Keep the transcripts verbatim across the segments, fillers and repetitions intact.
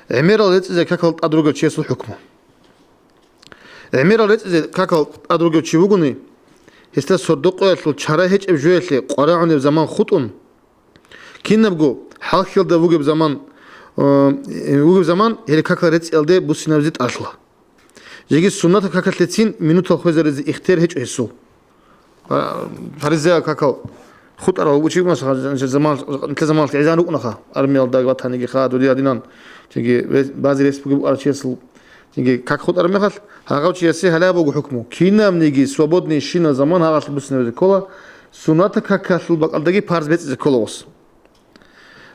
ГӀемерал рецӀизе какал тӀад ругев чиясул хӀукму. ГӀемерал рецӀизе какал тӀад ругев чи вугони, гьесда сордо-къоялъул чара гьечӀеб жоялъе къварагӀунеб заман хутӀун, кинабго хӀалхьиялда вугеб заман, э, вугеб заман гьел какал рецӀиялде буссинабизе тӀалъула. Жеги суннатаб какалъецин минутал хвезаризе ихтияр гьечӀо гьесул. А, фаризеял какал хутӀарал вугев чи вугони, заман, нилъер заманалъ гӀезегӀан рукӀунаха, армиялда ватаниги ха, дуде гьадинан, цинги ве-, базе рес бугеб букӀарав чиясул, цинги как хутӀараб мехалъ, гьагъав чиясе гьалаб буго хӀукму. Кинабниги свободный щинаб заман гьагъалъе буссинабизе ккола, суннатаб какалъул бакӀалдаги парз бецӀизе ккола гъос.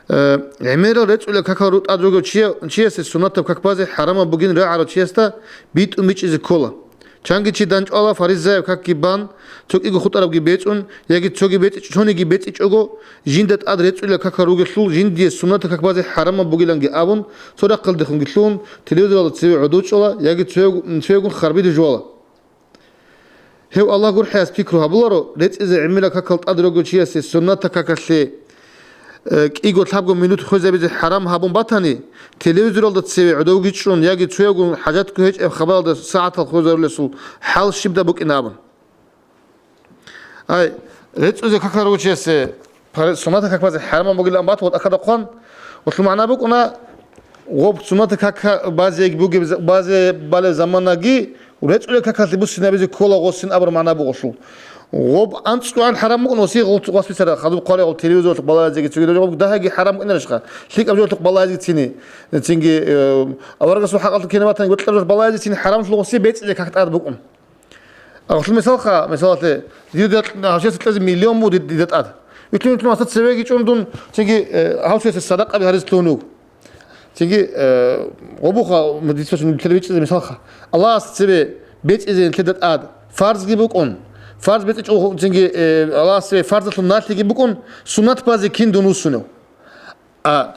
Э, гӀемерал рецӀулел какал ру-, тӀад ругев чия-, чиясе суннатаб как базе хӀарамаб бугин рагӀарав чиясда битӀун бичӀчӀизе ккола. Чанги чи дандчӀвала фаризаяб какги бан, цо кӀиго хутӀарабги бецӀун, яги цоги бецӀич-, цониги бецӀичӀого, жинда тӀад рецӀулел какал ругелъул, жиндие суннатаб как базе хӀарамаб бугиланги абун, цо рахъалдехунги лъугьун, телевизоралда цеве гӀодов чӀола, яги цояв-, цоягун харби дужула. Гьев Аллагь гурхӀияс пикру гьабуларо, рецӀизе гӀемерал какал тӀад ругев чиясе суннатаб какалъе, э, кӀиго-лъабго минут хвезабизе хӀарам гьабун батани, телевизоралда цеве гӀодовги чӀун яги цоявгун хӀажатго гьечӀеб хабаралда сагӀатал хвезарулесул хӀал щибда букӀин абун. Ай, рецӀизе какал ругев чиясе Пар-, суннатаб как базе хӀарамаб бугилан батун, гъоб тӀахьазда хъван, гъолъул магӀна букӀуна, гъоб суннатаб как базе бугеб за-, базе балеб заманаги, рецӀулел какалъе буссинабизе ккола гъосин абураб магӀна буго гъолъул. Гъоб анцӀгоан хӀарам букӀун, гъосие гъолъ-, гъос бицара, хадуб хъваригъул телевизорлъухъ балагьизеги цоги гъоб дагьаги хӀарам букӀинарищха? ЛъикӀаб жоялъухъ балагьизеги цини, цинги, э, аварагасул хӀакъалъулъ кинабатани, гъоркьаб жоялъухъ балагьизе цини хӀарамлъун гъосие бецӀизе как тӀад букӀун. Гьалъул мисалха, мисалалъе, дида гьав чиясе кьезе миллион буго дид-, дида тӀад. Вилълъун-вилълъун гьасда цевеги чӀун дун, цинги, э, гьав чиясе садакъаби гьаризе лъугьун вуго. Цинги, э, гъобуха, дица нилъеда бичӀчӀизе мисалха. Аллагьас цеве бецӀизе нилъеда тӀад фарзги букӀун. Фарз бецӀичӀого цинги, э, Аллагьас цеве фарзалъул налъиги букӀун, суннат базе кин дун вуссунев? А,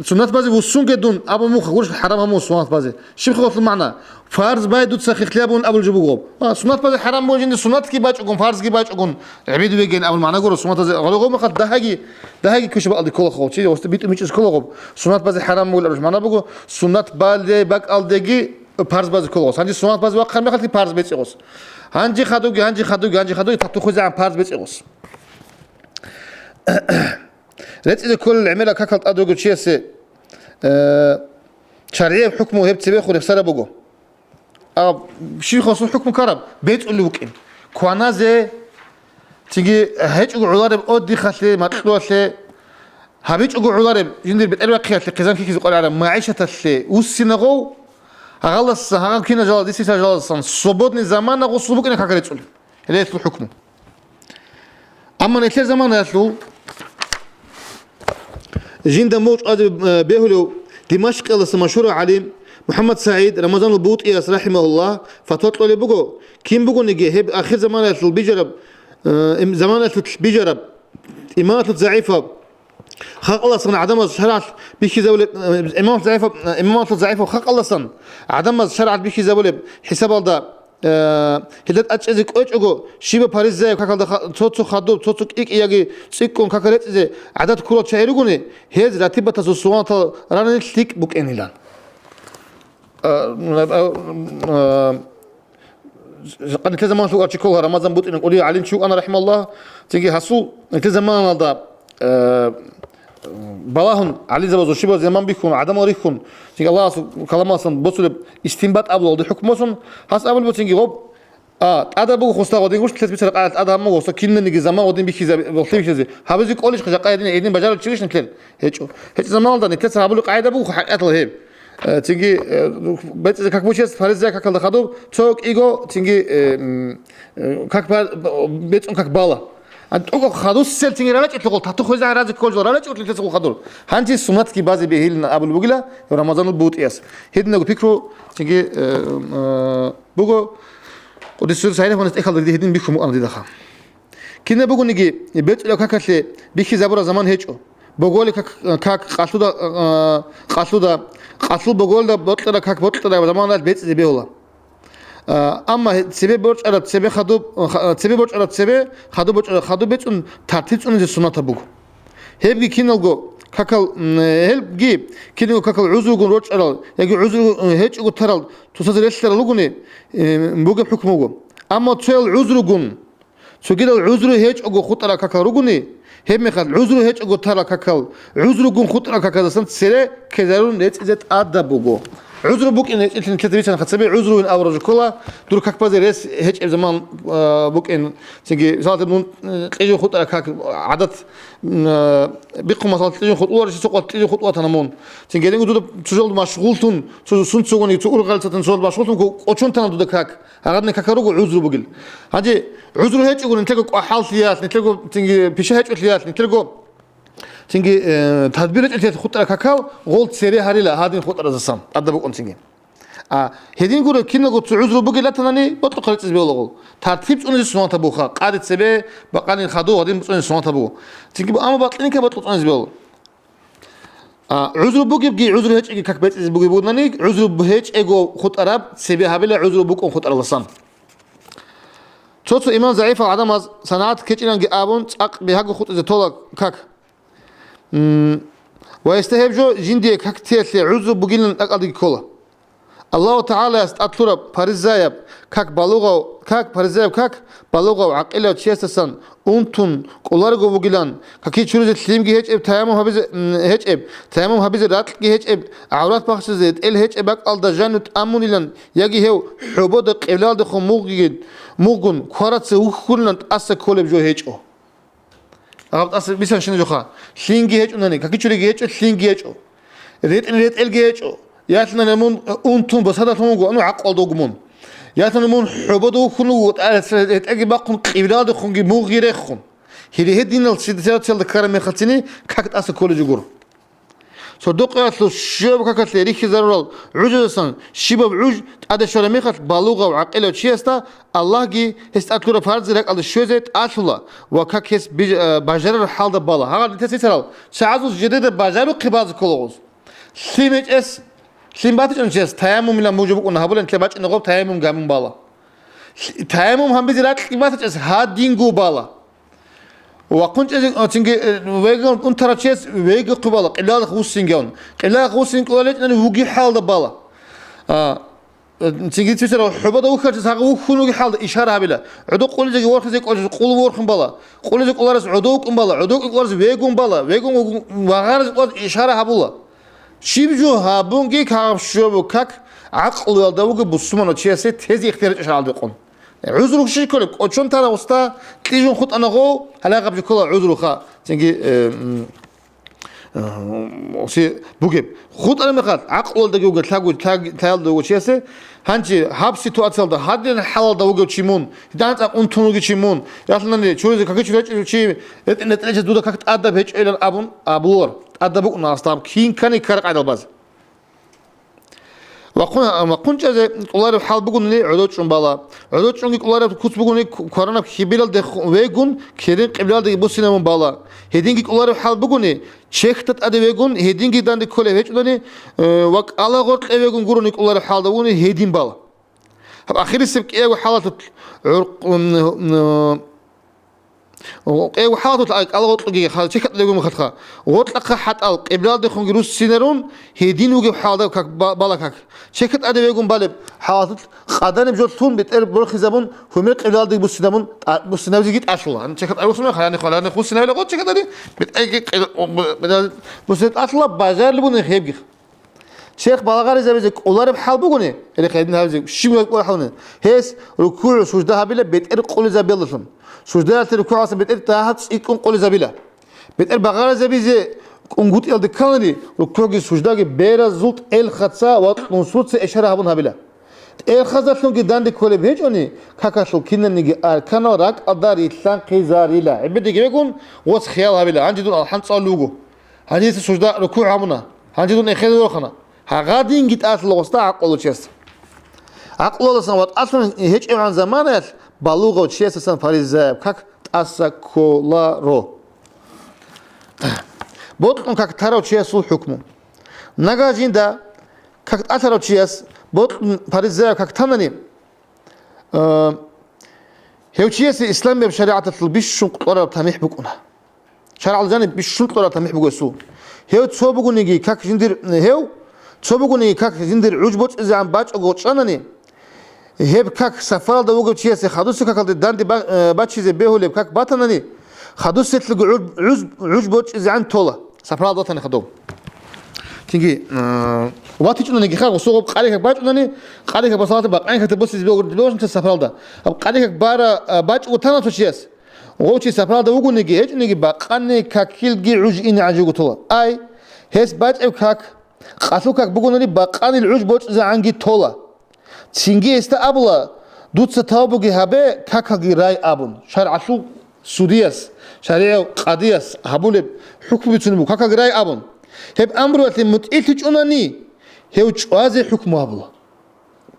суннат базе вуссунге дун абун муха гурищ хӀарам гьамун суннат базе. Щиб хъулухъ магӀна? Фарз бай дуца хихлъи абун абулеб жо буго. А, суннат базе хӀарам буго жинда суннатги бачӀугун, фарзги бачӀугун, гӀебеде вегин абун магӀна гуро суннатазе. Гъоле гъоб мехалъ дагьаги, дагьаги куча бакӀалде ккола хъо. Чи гъосда битӀун бичӀчӀизе ккола гъоб. Суннат базе хӀарам буго абулеб магӀна буго, суннат бале бакӀалдеги парз базе ккола гъос. Гьанже суннат базе вахъараб мехалъги парз бецӀи гъос. Гьанже хадуги, гьанже хадуги, гьанже хадуги тату хвезегӀан парз бецӀи гъос. РецӀизе кколел гӀемерал какал тӀад ругев чиясе, э, шаргӀияб хӀукму гьеб цебехун рехсараб буго. А, щиб хъулухъ хӀукму ккараб? БецӀулев вукӀин. Кваназе, цинги гьечӀого гӀолареб отдыхалъе, макьуялъе, гьабичӀого гӀолареб жиндир бетӀербахъиялъе, хъизан-кекизе къваригӀараб магӀишаталъе вуссинагъов, гьагъалдаса, гьагъал кинал жалаз, дисиса жалазасан свободный замана гъосул букӀина как рецӀулеб. Гьеле гьелъул хӀукму. Амма нилъер заманаялъул жинда мугъ чӀвазе, э, бегьулев Димашкъиялдаса машгьурав гӀалим МухӀаммад СагӀид Рамазанул БутӀияс, рахӀимагьуллагь, фатва кьолеб буго, кин бугониги гьеб ахир заманаялъул бижараб, э, им-, заманаялъулъ бижараб, иманалъулъ загӀипаб, халкъалдасан гӀадамаз шаргӀалъ бихьизабулеб, э, имамалъ загӀипаб, э, имамалъ загӀипаб халкъалдасан гӀадамаз шаргӀалъ бихьизабулеб хӀисабалда, э, гьелда тӀад чӀезе кӀвечӀого, щибаб паризаяб какалда ха-, цо-цо хадуб, цо-цо кӀикӀи яги цӀикӀкӀун как рецӀизе гӀадат ккурал чагӀи ругони, гьез ратибатазул суннатал ранани лъикӀ букӀинилан. Э, э, э, Нилъер заманалъул арчи ккола Рамазан БутӀин кӀудияв гӀалимчи вукӀана, рахӀимагьуллагь. Цинги гьасул нилъер заманалда, э, балагьун, гӀалимзабазул щибаб заман бихьун, гӀадамал рихьун, цинги Аллагьасул каламалдасан босулеб истинбат абулалде хӀукму босун, гьас абулеб буго цинги гъоб, а, тӀадаб буго гъосда гъодин гуш, нилъеца бицараб къагӀидаялъ тӀад гьабун буго гъосда кинабниги заман гъодин бихьизаб-, бихьизе. Гьабизе кӀолищха жакъа гьедин, гьедин бажарав чигищ нилъер? ГьечӀо. ГьечӀеб заманалда нилъеца гьабулеб къагӀида буго хӀакъикъаталда гьеб. Э, цинги, э, бецӀизе как бучияс, фаризаяб какалда хадуб, цо кӀиго, цинги, э, м, э, как ба-, бецӀун как бала. А тӀокӀаб хадусел цинги ралачӀелъул гъол тату хвезегӀан разе кколчӀо, ралачӀулъ лъецӀул хадур. Гьанже суннатги базе бегьилин абулеб бугила, Рамазанул БутӀияс. Гьединабго пикру цинги, э, э, буго, Къуддиса сирругьу, СагӀид Ахмадас тӀехьалда дида гьедин бихьун букӀана дидаха. Кинаб бугониги, бецӀулеб какалъе бихьизабураб заман гьечӀо. Боголеб как, как къалъуда, а, къалъуда, къалъул боголда бокьараб как бокьараб заманалъ бецӀизе бегьула. А, амма гье-, цебе борчӀараб цебе хадуб, ха-, цебе борчӀараб цебе, хадуб борчӀараб хадуб бецӀун тартиб цӀунизе суннатаб буго. Гьебги киналго какал, м, гьелги, киналго какал гӀузругун рочӀарал яги гӀузру, э, гьечӀого тарал тусазе релълъарал ругони, э, бугеб хӀукму буго. Амма цоял гӀузругун, цогидал гӀузру гьечӀого хутӀарал какал ругони, гьебмехалъ гӀузру гьечӀого тарал какал, гӀузругун хутӀарал какалдасан цере ккезарун рецӀизе тӀадаб буго. ГӀузру букӀин гьечӀилъи нилъеца бицана, хъацаби гӀузругун аварав жо ккола, дур как базе рес гьечӀеб заман, а, букӀин, цинги, мисалалъе, мун, э, кьижун хутӀарал как, гӀадат, м, э, бихъун, масала, кьижун хутӀуларищ, цо къват кьижун хутӀулатана мун. Цинги гьединго дуда цо жал машгъуллъун, цо сунцогони, цо ургъалцатан цо жал машгъуллъун ко-, кӀочон тана дуда как. Гьагадни какал руго гӀузру бугел. Гьанже гӀузру гьечӀого, нилъего кӀвахӀаллъиялъ, нилъего цинги пиша гьечӀолъиялъ, нилъего цинги, э, тадбир гьечӀолъиялъ хутӀарал какал гъол цере гьарила гьадин хутӀаразасан, тӀадаб букӀун цинги. А, гьедин гуро, киналго цо гӀузру бугел ратанани, бокьухъе рецӀизе бегьулаго. Тартиб цӀунизе суннатаб буха, къаде цебе, бакъанил хадув гьадин цӀунизе суннатаб буго. Цинги бу-, амма бакьиника бокьухъе цӀунизе бегьула. А, гӀузру бугебги, гӀузру гьечӀеги как бецӀизе бугеб бугони, гӀузру бу-, гьечӀего хутӀараб цебе гьабила гӀузру букӀун хутӀараласан. Цо-цо иман загӀипал гӀадамаз санагӀат ккечӀинанги абун, цӀакъ бигьаго хутӀизе тола как. М, ва гьесда гьеб жо жиндие как теялъе гӀузру бугилан тӀакӀалдеги ккола. Аллагьу ТагӀалаяс тӀад лъураб паризаяб как балугъав, как паризаяб как балугъав гӀакъилав чиясдасан унтун кӀоларого вугилан, каки чуризе лъимги гьечӀеб таяммум гьабизе, м, гьечӀеб, таяммум гьабизе ракьги гьечӀеб, гӀаврат бахчизе ретӀел гьечӀеб бакӀалда жанив тӀамунилан яги гьев хӀобода къиблаялдехун мугъги-, мугъгун квараца вухьулилан тӀаса кколеб жо гьечӀо. Гьаб тӀаса бицанщина жоха. Лъимги гьечӀунани, какичуриги гьечӀо, лъимги гьечӀо. РетӀин ретӀелги гьечӀо. Ялъунани мун унтун босадалъун вуго, ну, гӀакълалда вуго мун. Ялъунани мун хӀобода вухьун вуго, тӀа-, ретӀелги бахъун, къиблаялдехунги мугъги рехун. Гьеле гьединал ситуациялда ккараб мехалъцини как тӀаса кколеб жо гуро. Сордо-къоялъул щибаб какалъе рихьизарурал гӀужаздасан щибаб гӀуж тӀаде щвараб мехалъ, балугъав гӀакъилав чиясда Аллагьги гьес тӀад лъураб фарзги ракӀалде щвезе тӀалъула ва как гьес биж-, э, бажарараб хӀалда бала. Гьагъаб нилъеца бицарал, чагӀазул жидеда бажарухъе базе ккола гъоз. Лъим гьечӀес, лъим батичӀони чияс, таяммумилан мужа букӀун гьабулеб, нилъер бачӀине гъоб таяммум гьабун бала. Лъ-, таяммум гьабизе ракьги батичӀес гьадинго бала. Вахъун чӀезе, а, цинги, э, вегун унтарав чияс вегухъе бала, къиблаялдехун вуссинги авун. Къиблаялдехун вуссин кӀоларичӀони вугеб хӀалда бала. А, э, цинги цицара хӀубада вухьарав чияс гьагъа вухьун вугеб хӀалда ишара гьабила. ГӀодов къулизеги ворхизе кӀоларас къулун ворхун бала. Къулизе кӀоларас гӀодов вукӀун бала, гӀодов вукӀун кӀоларас вегун бала, вегун вугун вагъаразе кӀоларас ишара гьабула. Щиб жо гьабунги гьаб щибаб как гӀакълуялда вугеб бусурманав чиясе тезе ихтияр гьечӀо шаргӀалда бекъун. ГӀузру щиб кколеб? КӀочон тана уста, кьижун хутӀана гъов, гьалагъаб жо ккола гӀузруха. Цинги, э, м, э, оси бугеб. ХутӀараб мехалъ, гӀакълуялдаги вугеб, лъагу-, лъаг-, лъаялда вугев чиясе, гьанже гьаб ситуациялда, гьадин хӀалалда вугев чи мун, гьитӀан цӀакъ унтун вугев чи мун, ялъунани чуризе какичу гьечӀев чи, ретӀин-ретӀелчи дуда как тӀадаб гьечӀойилан абун абулар. ТӀадаб букӀуна аслаб, кин ккани ккараб къайдал базе. Вахъун, вахъун чӀезе кӀолареб хӀал бугони, гӀодов чӀун бала. ГӀодов чӀунги кӀолареб куц бугони, ку-, кваранаб хьибилалде ху-, вегун, керен къиблалдеги буссинабун бала. Гьединги кӀолареб хӀал бугони, чехьда тӀаде вегун, гьединги данде кколеб гьечӀолани, э, ва кӀалагъоркье вегун гурони кӀолареб хӀалда вугони, гьедин бала. Гьаб ахирисеб кӀиябго хӀалалъулъ гӀуркъ-, м, м, Гъо-, гъо-, гъо-, хӀалатулъ ай кӀалагъоркьги ха-, чехьа тӀаде вегун хатха. Гъоркьахъа хӀатӀал къиблалдехунги руссинарун, гьедин вугеб хӀалда как ба-, бала как. Чехьа тӀаде вегун балеб хӀалатулъ къаданиб жо лъун бетӀер борхизабун, гьумер къиблалдеги буссинабун, тӀа-, буссинабизеги тӀалъула. Гьаниб чехьа тӀаде вуссина, гьаниб хвалани хуссинабила гъо чехьа тӀаде, бетӀерги къи-, о, б-, б-, буссинаб тӀалъула, бажарилеб буни гьебги. Чехь балагъаризабизе кӀолареб хӀал бугони, гьеле гьедин гьабизе щиб кӀолареб хӀал бугони, гьес рукугӀ, сужда гьабила бетӀер къулизабиялдалъун, суждаялъе рукугӀалъа бетӀер дагьаб цӀикӀкӀун къулизабила. БетӀер багъаризабизе кӀунгутӀиялде кканани, рукугӀги суждаги беразул тӀелхъаца ва кьунсуца ишара гьабун гьабила. ТӀелхъазалъунги данде кколеб гьечӀони, какалъул киналниги арканал ракӀалда рилълъанхъизарила. ГӀебедеги вегун, гъос хиял гьабила, гьанже дун алхӀам цӀалулев вуго. Гьанже дица сужда рукугӀ гьабуна. Гьанже дун эхезе ворхана. Гьагъадинги тӀалъула гъосда гӀакълу чиясда. ГӀакълуялдасан ва тӀалъун гьечӀебгӀан заманаялъ балугъав чиясдасан фаризаяб как тӀаса кколаро. Бокьун как тарав чиясул хӀукму. Нагагь жинда как тӀалъарав чияс бокьун фаризаяб как танани, э, гьев чиясе исламияб шаригӀаталъул бищун кьолареб тамихӀ букӀуна. ШаргӀалда жаниб бищун кьолареб тамихӀ буго гьесул. Гьев цо бугониги как жиндир, гьев цо бугониги как жиндир гӀуж бочӀизегӀан бачӀого чӀанани, гьеб как сапаралда вугев чиясе хадусеб какалде данде ба-, э, бачизе бегьулеб как батанани, хадуселъулги гӀуж, гӀуж, гӀуж бочӀизегӀан тола, сапаралда ватани хадув. Цинги, э, ватичӀунанигиха, гъосо гъоб къари как бачӀунани, къари как басалатаб бакъанихъе босизе бегьулеб сапаралда. Гьаб къари как бара, э, бачӀого тана цо чияс. Гъов чи сапаралда вугониги, гьечӀониги бакъани какилги гӀуж ине гӀанжи гутола. Ай, гьес бачӀеб как, къалъул как бугониги бакъанил гӀуж бочӀизегӀанги тола. Цинги гьесда абула, дуца тавбуги гьабе, какалги рай абун, шаргӀалъул судияс, шаригӀав къадияс гьабулеб хӀукму бицунеб буго, какалги рай абун. Гьеб амруялъе мутӀигӀлъичӀунани, гьев чӀвазе хӀукму гьабула.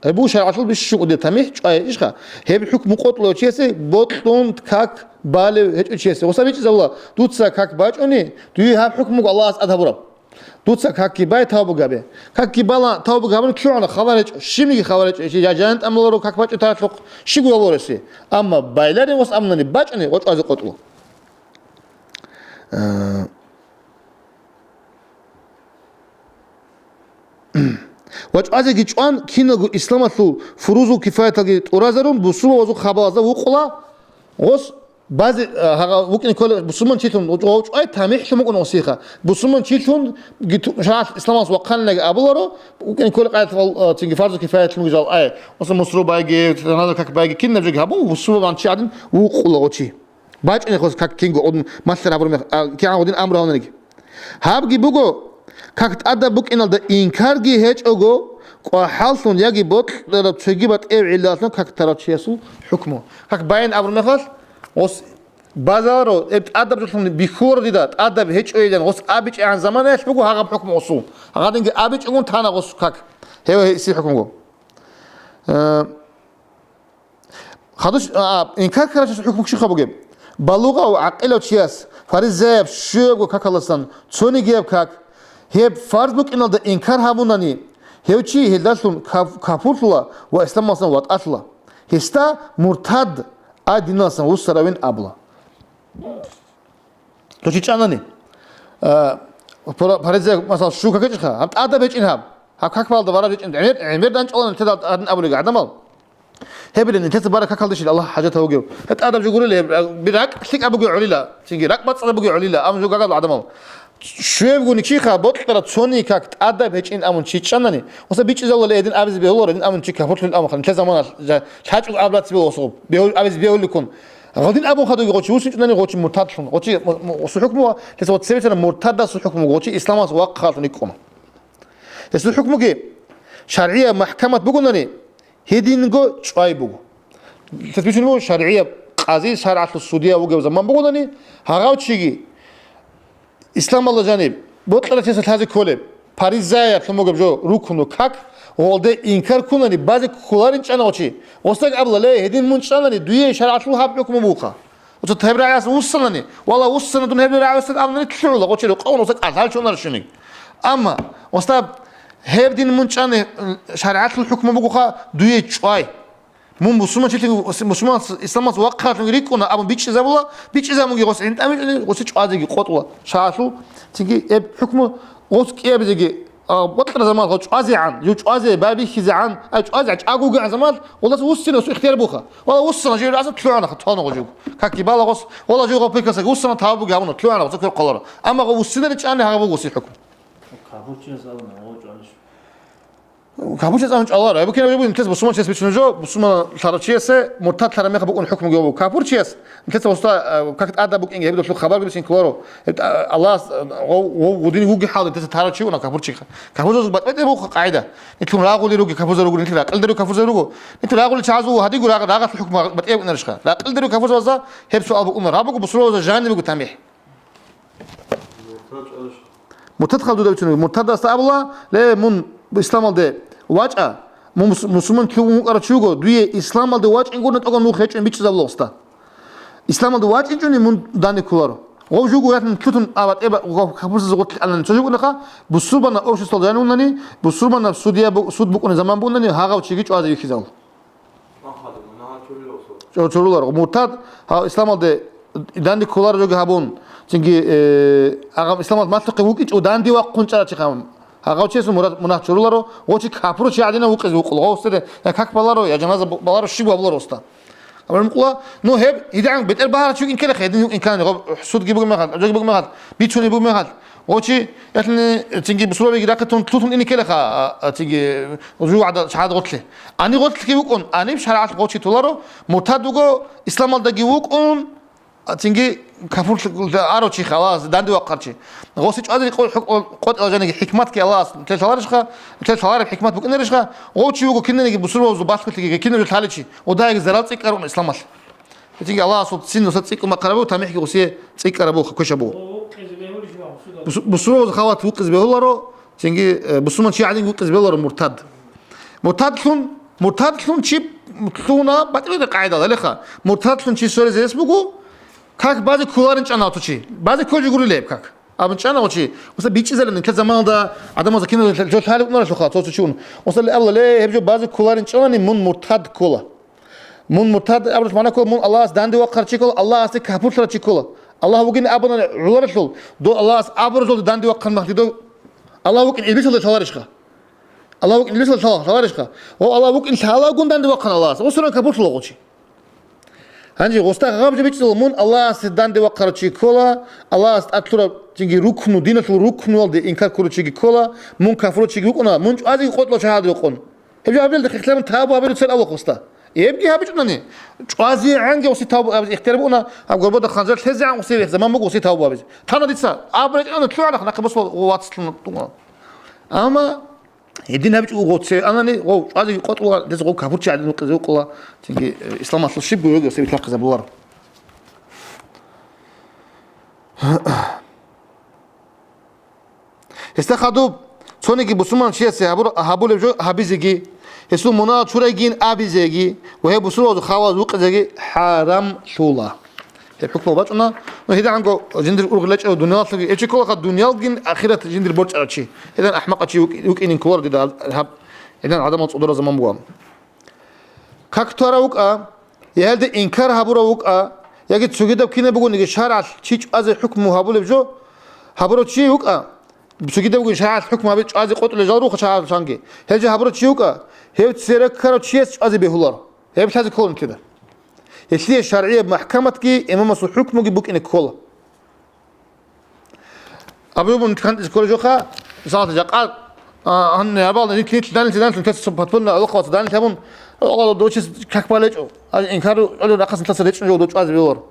Гьеб буго шаргӀалъул бищун кӀудияб тамихӀ чӀвай ишха. Гьеб хӀукму къотӀулев чиясе бокьун как балев гьечӀев чиясе. Гъоса бичӀчӀизавула, дуца как бачӀуни, дуе гьаб хӀукму Аллагьас тӀад гьабураб. Дуца какги бай тавбу гьабе. Какги бала тавбу гьабуни лъугӀана хабар гьечӀо, щибниги хабар гьечӀо, иши жа-, жан тӀамуларо как бачӀун таралъухъ щиго валоресе. Амма байларин гъос амнани бачӀуни гъочӀ азе къотӀула. Э, Ва чӀвазеги чӀван, киналго исламалъул фурузул кифаяталги тӀуразарун, бусурбабазул хабалазда вукъула гъос базе, а, гьагъа вукӀине ккола бусурманчилъун гъов чӀвай тамихӀлъун букӀун гъосиха. Бусурманчилъун ги ту-, шаргӀалъ исламалъ вахъанинаги абуларо, вукӀине ккола къайдал, а, цинги фарзу кифаяталъун вижал ай. Мусул мусру байги, жаназа как байги, кинаб жеги гьабун, бусурманчи гӀадин вукъула гъочи. БачӀунехъос как кинго гъудин малъар гьабураб мех, а, кигӀан гъудин амру гьавнаниги. Гьабги буго, как тӀадаб букӀиналда инкарги гьечӀого, кӀвахӀаллъун яги бокьараб цоги батӀияб гӀиллалъун как тарав чиясул хӀукму. Как байин абураб мехалъ, гъос базаро, гьеб тӀадаб жолъун бихьуларо дида, тӀадаб гьечӀойилан гъос абичӀегӀан заманаялъ буго гьагъаб хӀукму гъосул. Гьадинги абичӀогун тана гъос как. Гьев гьесие хӀукмуго. Э, Хадуш, а, а, инкар ккарачиясул хӀукму щибха бугеб? Балугъав, гӀакъилав чияс, фаризаяб щуябго какаласан цонигияб как, гьеб фарз букӀиналда инкар гьабунани, гьев чи гьелдалъун каф-, капурлъула ва исламалдасан ватӀалъула. Гьесда муртад, а диналдасан вуссаравин абула. Цо чи чӀанани, а, пара-, париза, масала, щу как гьечӀеха, гьаб тӀадаб гьечӀин гьаб. Гьаб как балда бараб гьечӀин, гӀемер, гӀемер данчӀвалан нилъеда гьадин абулеги гӀадамал. Гьебилин нилъеца бараб какалдищ Аллагь хӀажатав вугев. Гьеб тӀадаб жо гурила, гьеб, а, би ракӀ лъикӀаб бугев гӀолила, цинги ракӀ бацӀцӀадаб бугев гӀолила, абун жо гагал гӀадамал. Щуябгони чиха, бокьараб цони как тӀадаб гьечӀин абун чи чӀанани, муса бичӀчӀизавула, гьедин абизе бегьуларо, гьедин абун чи капурлъун абун ха, нилъер заманалъ жа-, лъачӀого аб лаци бегьуласухъуб, бегьул-, абизе бегьуликкун. Гъодин абун хадуги гъочи вусинчӀунани гъочи муртадлъун. Гъочи му-, му-, гъосул хӀукму ва лъица ва цебе цана муртадасул хӀукму гъочи исламас вахъалъун икӀкӀуна. Гьесул хӀукмуги шаргӀияб махӀкамат бугонани, гьединго чӀвай буго. Лъица бицунеб буго шаргӀияб къази, шаргӀалъул судья вугев заман бугонани, гьагъав чиги Исламалда жаниб, бокьарав чиясда лъазе кколеб, паризаяб лъун бугеб жо рукну как, гъолде инкар ккунани, базе кколарин чӀана гъочи. Гъосдаги абула, ле, гьедин мун чӀанани, дуе шаргӀалъул гьаб хӀукму буха. Оцо гьеб рагӀияс вуссанани, валла, вуссана дун гьеб рагӀиясда абунани лъугӀула гъочи рукъавун, оцо кӀалъал чӀунарищуни. Амма, оста, гьеб дин мун чӀани, шаргӀалъул хӀукму бугоха, дуе чӀвай. Мун мусулманчилъи-, мусулман исламас вахъалъунги рикӀкӀуна абун бичӀчӀизабула, бичӀчӀизабунги гъос гӀинтӀамичӀони, гъоси чӀвазеги къотӀула шагьалъул, цинги гьеб хӀукму гъос кӀиабизеги, а, бокьараб заман гъо чӀвазегӀан, жо чӀвазе, байбихьизегӀан, а, чӀвазе чӀаго вугегӀан заман, гъолдаса вуссине гъосул ихтияр буха. Вала вуссана жо раса лъугӀана, тона гъо жо. Как гибала гъос, вала жо гъо пикаса вуссана тавбуги гьабуна, лъугӀана гъосул квер къоларо. Амма гъо вуссинари чӀани гьагъаб буго гъосул хӀукму. Капурчияс абуна, гъо чӀвалищ. Капурчияс абун чӀваларо. Гьеб кинаб бугеб, нилъеца бусурманчияс бичӀчӀунеб жо, бусурман лъарав чиясе муртад лъараб мехалъ букӀун хӀукму гьабу. Капурчияс, нилъеца уста, а, как тӀада букӀинги, гьеб долъул хабарги бицин кколаро. Гьеб, а, Аллагьас, а, гъов, гъов гъудин вуги хӀал, нилъеца тарав чи вуна капурчи. Капурзабаз батӀи-батӀи буха къагӀида. Нилъун рагъулел руги, капурза руго, нилъ ракъилда руго, капурза руго. Нилъ рагъулел чагӀазул гьадигу рагъ-, рагъалъул хӀукму батӀияб букӀунарищха? Ракъилда руго капурзабазда гьеб суал букӀуна. Рагъ буго бусурбабазда жаниб буго тамихӀ. Муртад хал дуда бицунеб. Муртадасда абула, ле, мун исламалде вачӀа, мун мус-, мусулман лъугьун вукӀарав чи вуго, дуе исламалде вачӀин гурна тӀоган мух гьечӀин бичӀчӀизабула гъосда. Исламалде вачӀинчӀуни мун данде кколаро. Гъов жуго ятан лъутун аба тӀеба гъов капурсизе гъорлъ анани цо жугунаха, бусурбана обществал жанивнани, бусурбана судья бу-, суд букӀуни заман бугунани, гьагъав чиги чӀвазе вихьизавул. Чо-, чорулар. Муртад, гьав исламалде данде кколарого гьабун, Цинги, э, агъам исламалъ малъухъе вукӀичӀо данде вахъун чӀарав чи гъам. Гьагъав чиясул мура-, мунагь чуруларо, гъо чи капурав чи гӀадинав вукъизе вукъула. Гъов сире я как баларо, я жаназа бу-, баларо, щиб баларо оста. Амма мукъула, ну, гьеб, гьидигӀан бетӀер багьарав чи вукӀин ккелехъе, гьедин вукӀин ккани, гъо, судги бугеб мехалъ, гӀажаги бугеб мехалъ, бичуни бугеб мехалъ, гъо чи, яхни, цинги бусурбабиги рахъе тун, лъутун ине ккелеха, а, а, цинги, жугьада шагьад гъорлъе. Ани гъорлъги вукӀун, аниб шаргӀалъ гъо чи толаро, муртад вуго, исламалдаги вукӀун, А, цинги капурлъ арав чи Аллагьас данде вахъарав чи. Гъоси чӀвазе къо-, хӀукъ-, къотӀила жаниги хӀикматги Аллагьас нилъер лъаларищха, нилъер лъалареб хӀикмат букӀинарешха, гъов чи вуго кинаниги бусурбабазул балъголъиги кинаб жо лъалев чи, гъодагиги зарал цӀикӀкӀарун исламалъ. Цинги Аллагьасул цин нуса цӀикӀкӀун бахъарабу, тамихӀги гъосие цӀикӀкӀарабу, квешабу. Бусу-, бусурбабазул халат вукъизе бегьуларо, цинги, э, бусурман чи гӀадин вукъизе бегьуларо муртад. Муртадлъун, муртадлъун чи лъугьуна батӀияб къагӀидал гьалеха. Муртадлъун чи сверизарес буго, как базе кколарин чӀана гьав чи. Базе кколги гурилеб как. Абун чӀана гьав чи. Мисал, бичӀчӀизарин, нилъер заманалда гӀадамазда киназда жо лъалеб букӀунарелъулха, цо-цо чи ун. Мисал, абула, ле, гьеб жо базе кколарин чӀанани, мун муртад ккола. Мун муртад абуралъ магӀна ккола, мун Аллагьас данде вахъарав чи ккола, Аллагьасде капурлъарав чи ккола. Аллагь вугин абуна гӀоларелъул, дов Аллагьас абуралъулда данде вахъан махлидо. Аллагь вукӀин иблисалда лъаларищха? Аллагь вукӀин лъала-, лъала-, лъаларищха? Ва Аллагь вукӀин лъалагун данде вахъана Аллагьас. Гъусуран капурлъула гъучи. Гьанже гъусда гъаб жо бичӀчӀила мун Аллагьасде данде вахъарав чи ккола, Аллагьас тӀад лъураб жиги рукну, диналъул рукнуялде инкар ккурав чиги ккола, мун кафурав чиги вукӀуна, мун чӀвазеги къотӀлъула шагьадат рекъон. Гьеб жо гьабилда хихлъарун тавбу гьабилуцел авлахъ гъусда. Гьебги гьабичӀунани, чӀвазегӀанги гъуси тавбу гьабизе ихтияр бугӀуна, гьаб горбода ханжар лъезегӀан гъуси рехь заман буго гъуси тавбу гьабизе. Тана дица, аб рекӀана лъугӀана нахъе босула вацлъун. Амма Гьедин гьабичӀого гъо цеве анани, гъо чӀвазе къотӀула, дез гъо капурчи гӀадин вукъизе вукъула, цинги, э, исламалъул щибго йоги гъосие битахъизабуларо. Гьесда хадуб, цониги бусурман чиясе гьабур-, гьабулеб жо гьабизеги, гьесул мунагьал чурайгин абизеги ва гьеб бусурбабазул хавалаз вукъизеги хӀарамлъула. Гьеб хӀукму бачӀуна. Ну, гьедигӀанго жиндир ургъи лечӀев дуниялалъуги, гьев чи кколаха дуниялгин ахират жиндир борчӀарав чи. Гьедан ахӀмакъав чи вукӀи-, вукӀинин кколаро дида гьаб, гьедан гӀадамал цӀодораб заман бугеб. Как тара вукӀа, я гьелде инкар гьабурав вукӀа, яги цогидаб кинаб бугониги шаргӀалъ чи чӀвазе хӀукму гьабулеб жо, гьабурав чи вукӀа, цогидаб бугин шаргӀалъ хӀукму гьабе чӀвазе къотӀулел жал руха шаргӀалъанги. Гьел жо гьабурав чи вукӀа, гьев цереккарав чияс чӀвазе бегьуларо. Гьеб лъазе ккола нилъеда. Гьелъие шаргӀияб махӀкаматги имамасул хӀукмуги букӀине ккола. Абу-, абун кантӀизе кколеб жоха, мисалалъе, жакъа, а, гьанна гьабалда нилъ-, нилъ данилъи, данилъи, нилъеца подпольно алохъалъ данилъи гьабун, гьав дов чияс как балечӀо, а, инкар гӀоло рахъас нилъеца речӀчӀун жо дов чӀвазе бегьуларо.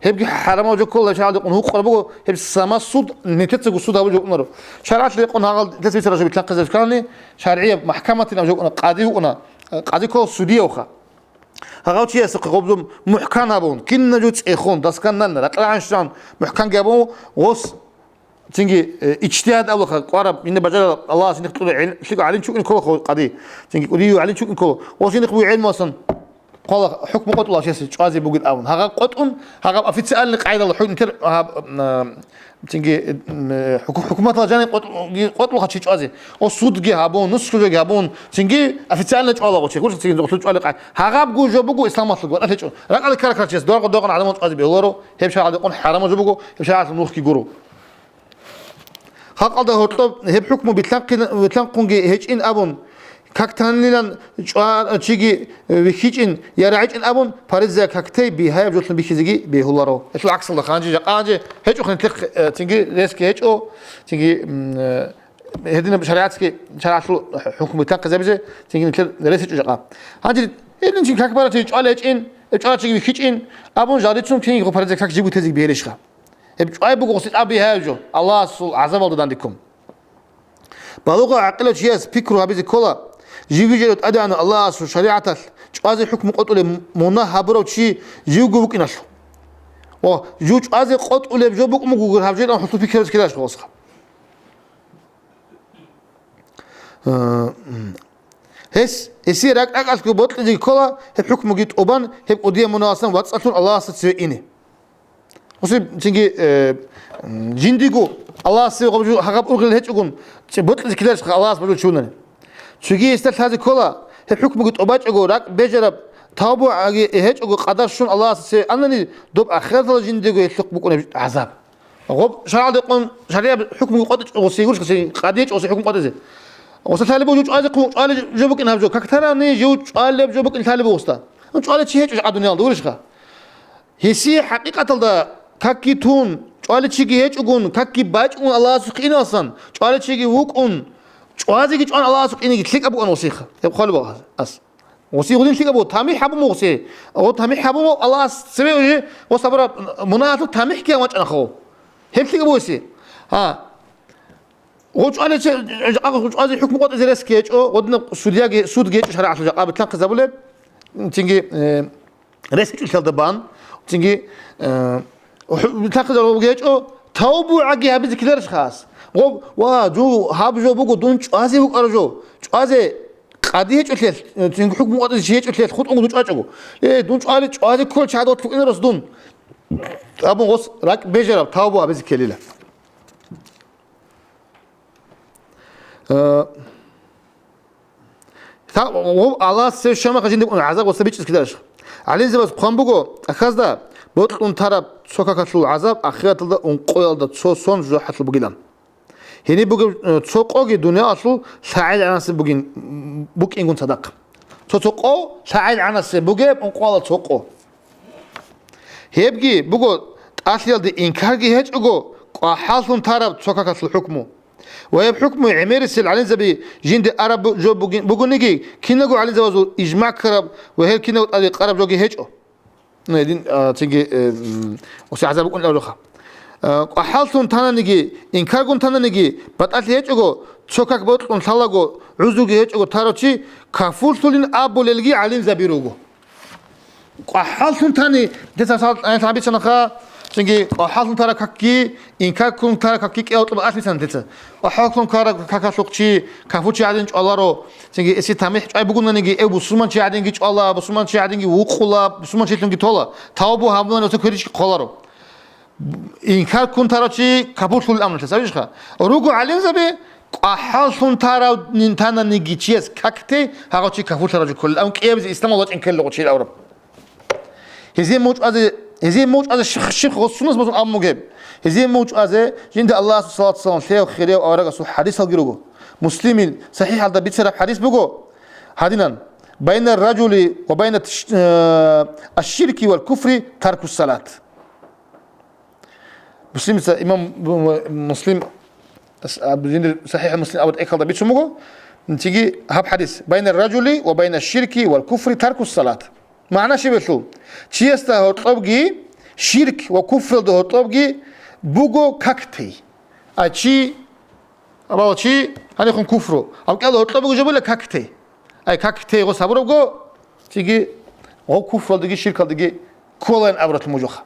Гьебги хӀарамав жо ккола, шагьадикъун гьукъараб буго, гьеб сама суд, нилъецаго суд гьабулеб жо букӀунаро. ШаргӀалъ рекъон гьагъал нилъеца бицараб жо битлъахъизе ккани, шаргӀияб махӀкаматилан жо букӀуна, къади вукӀуна, къади ккола судияв ха. Гьагъав чиясухъе гъобзун мухӀкан гьабун, кинаб жо цӀехун, досконально, ракьа-рагӀан щван, мухӀканги гьабун, гъос цинги, э, ижтигьад абулаха, къвараб, инде бажараб Аллагьас гьениб кьула гӀел-, лъикӀ гӀалим чи вукӀин ккола хо-, къади, цинги кӀудияв гӀалим чи вукӀин ккола, гъос гьениб бугеб гӀелмусан хъвала хӀукму къотӀула чиясе чӀвазе бугин абун. Гьагъаб къотӀун, гьагъаб официальный къайдала хӀу-, нилъер гьаб-, а, Цинги, м, э, хӀуку-, хӀукуматалда жаниб къотӀ-, къотӀлъуха чи чӀвазе. О, судги гьабун, нусхожоги гьабун, цинги официально чӀвала гъо чи, гъурш цинги гъулъул чӀвали къай. Гьагъабго жо буго исламалъулго, ватӀа лъечӀо. РакӀалде ккара-ккарачияс, дорго-доргъан гӀадамал чӀвазе бегьуларо, гьеб шагьалдекъун хӀарамал жо буго, гьеб шагьалъул нухги гуро. Халкъалда гьоркьоб гьеб хӀукму билълъанхъин-, билълъанхъунги гьечӀин абун, Как танилан чӀвар-, чиги вихьичӀин, я рагӀичӀин абун, париза какде бигьаяб жолъун бихьизеги бегьуларо. Гьелъул гӀаксалда ханжи жакъа гьанже гьечӀо хин тех, э, цинги ресги гьечӀо, цинги, м, э, гьединаб шаригӀатги, шаригӀатлъул хӀукму танкъизабизе, цинги нилъер рес гьечӀо жакъа. Гьанже гьедин чин как барачи чӀвала гьечӀин, э, чӀварачиги вихьичӀин абун, жал рицун кинги париза как жиб гутезеги бегьилищха? Гьеб чӀвай буго гъосил тӀад бигьаяб жо, Аллагьасул гӀазабалда дандиккун. Балугъав гӀакъилав чияс пикру гьабизе ккола, жив вижарав ТӀадегӀанав Аллагьасул шаригӀаталъ чӀвазе хӀукму къотӀулев мунагь гьабурав чи живго вукӀиналъул. Ва жив чӀвазе къотӀулеб жо букӀун буго гьаб жо гьанже хӀусул пикру гьабизе ккеларищ гъосха. Э, м. Гьес, гьесие ракӀ-ракӀалъго бокьизе ккола, гьеб хӀукмуги тӀубан, гьеб кӀудияв мунагьалдасан вацӀцӀалъун Аллагьасда цеве ине. Гъосие цинги, э, м, жиндиго Аллагьасе гъаб жо-, гьагъаб ургъел гьечӀогун, ци-, бокьизе ккеларищха Аллагьас бажулев чи вунани. Цоги гьесда лъазе ккола, гьеб хӀукмуги тӀубачӀого, ракӀ бежараб, тавбуги гьечӀого къадар щун Аллагьасда цеве анани, доб ахираталда жиндиего гьелъухъ букӀунеб гӀазаб. Гъоб шаргӀалда къун шаригӀат хӀукму къотӀичӀого гъосие гурищ, гъосие къади гьечӀо гъосие хӀукму къотӀизе. Гъоса лъалеб буго жо чӀвазе хъу-, чӀвалеб жо букӀин гьаб жо, как тарани жо чӀвалеб жо букӀин лъалеб буго гъоста. ЧӀвалев чи гьечӀо жакъа дуниялда гурищха. Гьесие хӀакъикъаталда какги тун, чӀвалев чиги гьечӀогун, какги бачӀун Аллагьасухъе иналсан, чӀвалев чиги вукӀун, чӀвазеги чӀван Аллагьасухъе инеги лъикӀаб букӀана гъосихъ. Гьеб хъвалеб Аллагьас. Гъосие гъудин лъикӀаб буго, тамихӀ гьабун буго гъосие. Гъо тамихӀ гьабун буго Аллагьас цеве уже гъос абураб мунагьалъул тамихӀги гьабун вачӀана гъо. Гьеб лъикӀаб буго гъосие. Гьа. Гъо чӀвалев чи-, жакъа гъо чӀвазе хӀукму къотӀизе ресги гьечӀо, гъодинаб судьяги, судги гьечӀо шаригӀатлъун жакъа бетӀер хъизабулеб, цинги, э, рес гьечӀолъиялда бан, цинги, э, хӀу-, бетӀер хъизабулеб гьечӀо, тавбугӀаги гьабизе ккеларищ хас? Гъоб, ва, жо, гьаб жо буго, дун чӀвазе вукӀарав жо. ЧӀвазе къади гьечӀолъиялъ, э, цинги хӀукму къотӀизе чи гьечӀолъиялъ хутӀун дун чӀвачӀого. Э, дун чӀвали, чӀвазе кколел чагӀи дот лъукӀинарас дун. Абун гъос ракӀ бежараб, тавбу гьабизе ккелила. Э, та-, гъоб Аллагьас цев щамаха жинда гӀазаб гъоса бичӀчӀизе ккеларищ? ГӀалимзабаз хъван буго, тӀахьазда бокьун тараб цо какалъул гӀазаб ахираталда ункъоялда цо сон жужахӀалъул бугилан. Гьениб бугеб, э, цо къоги дуниялалъул лъагӀел гӀанасеб бугин, букӀингун цадахъ. Цо-цо къо лъагӀел гӀанасеб бугеб ункъоялда цо къо. Гьебги буго тӀалъиялде инкарги гьечӀого, кӀвахӀаллъун тараб цо какалъул хӀукму. Ва гьеб хӀукму гӀемерисел гӀалимзаби жинде араб бу-, жо бугин-, бугониги, киналго гӀалимзабазул ижмагӀ ккараб ва гьел кинав тӀаде къараб жоги гьечӀо. Ну, гьедин, а, цинги, э, м, осе гӀазаб букӀун абулаха. А, кӀвахӀаллъун тананиги, инкаргун тананиги, батӀалъи гьечӀого, цо как бокьун лъалаго, гӀузруги гьечӀого тарав чи кафурлъулин абулелги гӀалимзаби руго. КӀвахӀаллъун тани, дица сал-, гьаниб бицанаха, цинги кӀвахӀаллъун тараб какги, инкарккун тараб какги кӀиявтӀуб алъ бицана дица. КӀвахӀаллъун тараб какалъухъ чи кафурчи гӀадин чӀваларо, цинги эси тамихӀ чӀвай бугонаниги, эв бусурманчи гӀадинги чӀвала, бусурманчи гӀадинги вукъула, бусурманчилъунги тола, тавбу гьабунани оцо кверички хъоларо. Инкарккун тарав чи кафурлъулин абуна дица, гьабищха? Руго гӀалимзаби, кӀвахӀаллъун таравнин тананиги чияс как тей, гьагъав чи кафурлъарав жо кколел, амма кӀиабизе исламалда вачӀин ккелел гъо чиял абураб. Гьезие мугъ чӀвазе, гьезие мугъ чӀвазе щиб-, щиб гъосунас босун абун бугеб? Гьезие мугъ чӀвазе жинда Аллагьасул салату салам лъеяв хирияв аварагасул хӀадисалги руго. Муслимил СахӀихӀалда бицараб хӀадис буго гьадинан: «Байна р-ражули ва байна тш-, э, аш-ширки вал куфри тарку салат». Муслимица, имам Муслим, ас-, аб-, жиндир СахӀихӀ Муслим абураб тӀехьалда бицун буго, цинги гьаб хӀадис: «Байна р-ражули ва байна ш-ширки вал куфри тарку с-салат». МагӀна щибелъул? Чиясда гьоркьобги, ширк ва куфралда гьоркьобги буго как тей. А чи, абала чи, гьанихъун куфру. Аб кӀала гьоркьоб буго жо була как тей. Ай как тей гъос гьабурабго, цинги гъов куфралдаги ширкалдаги кколаин абуратлъун мужуха.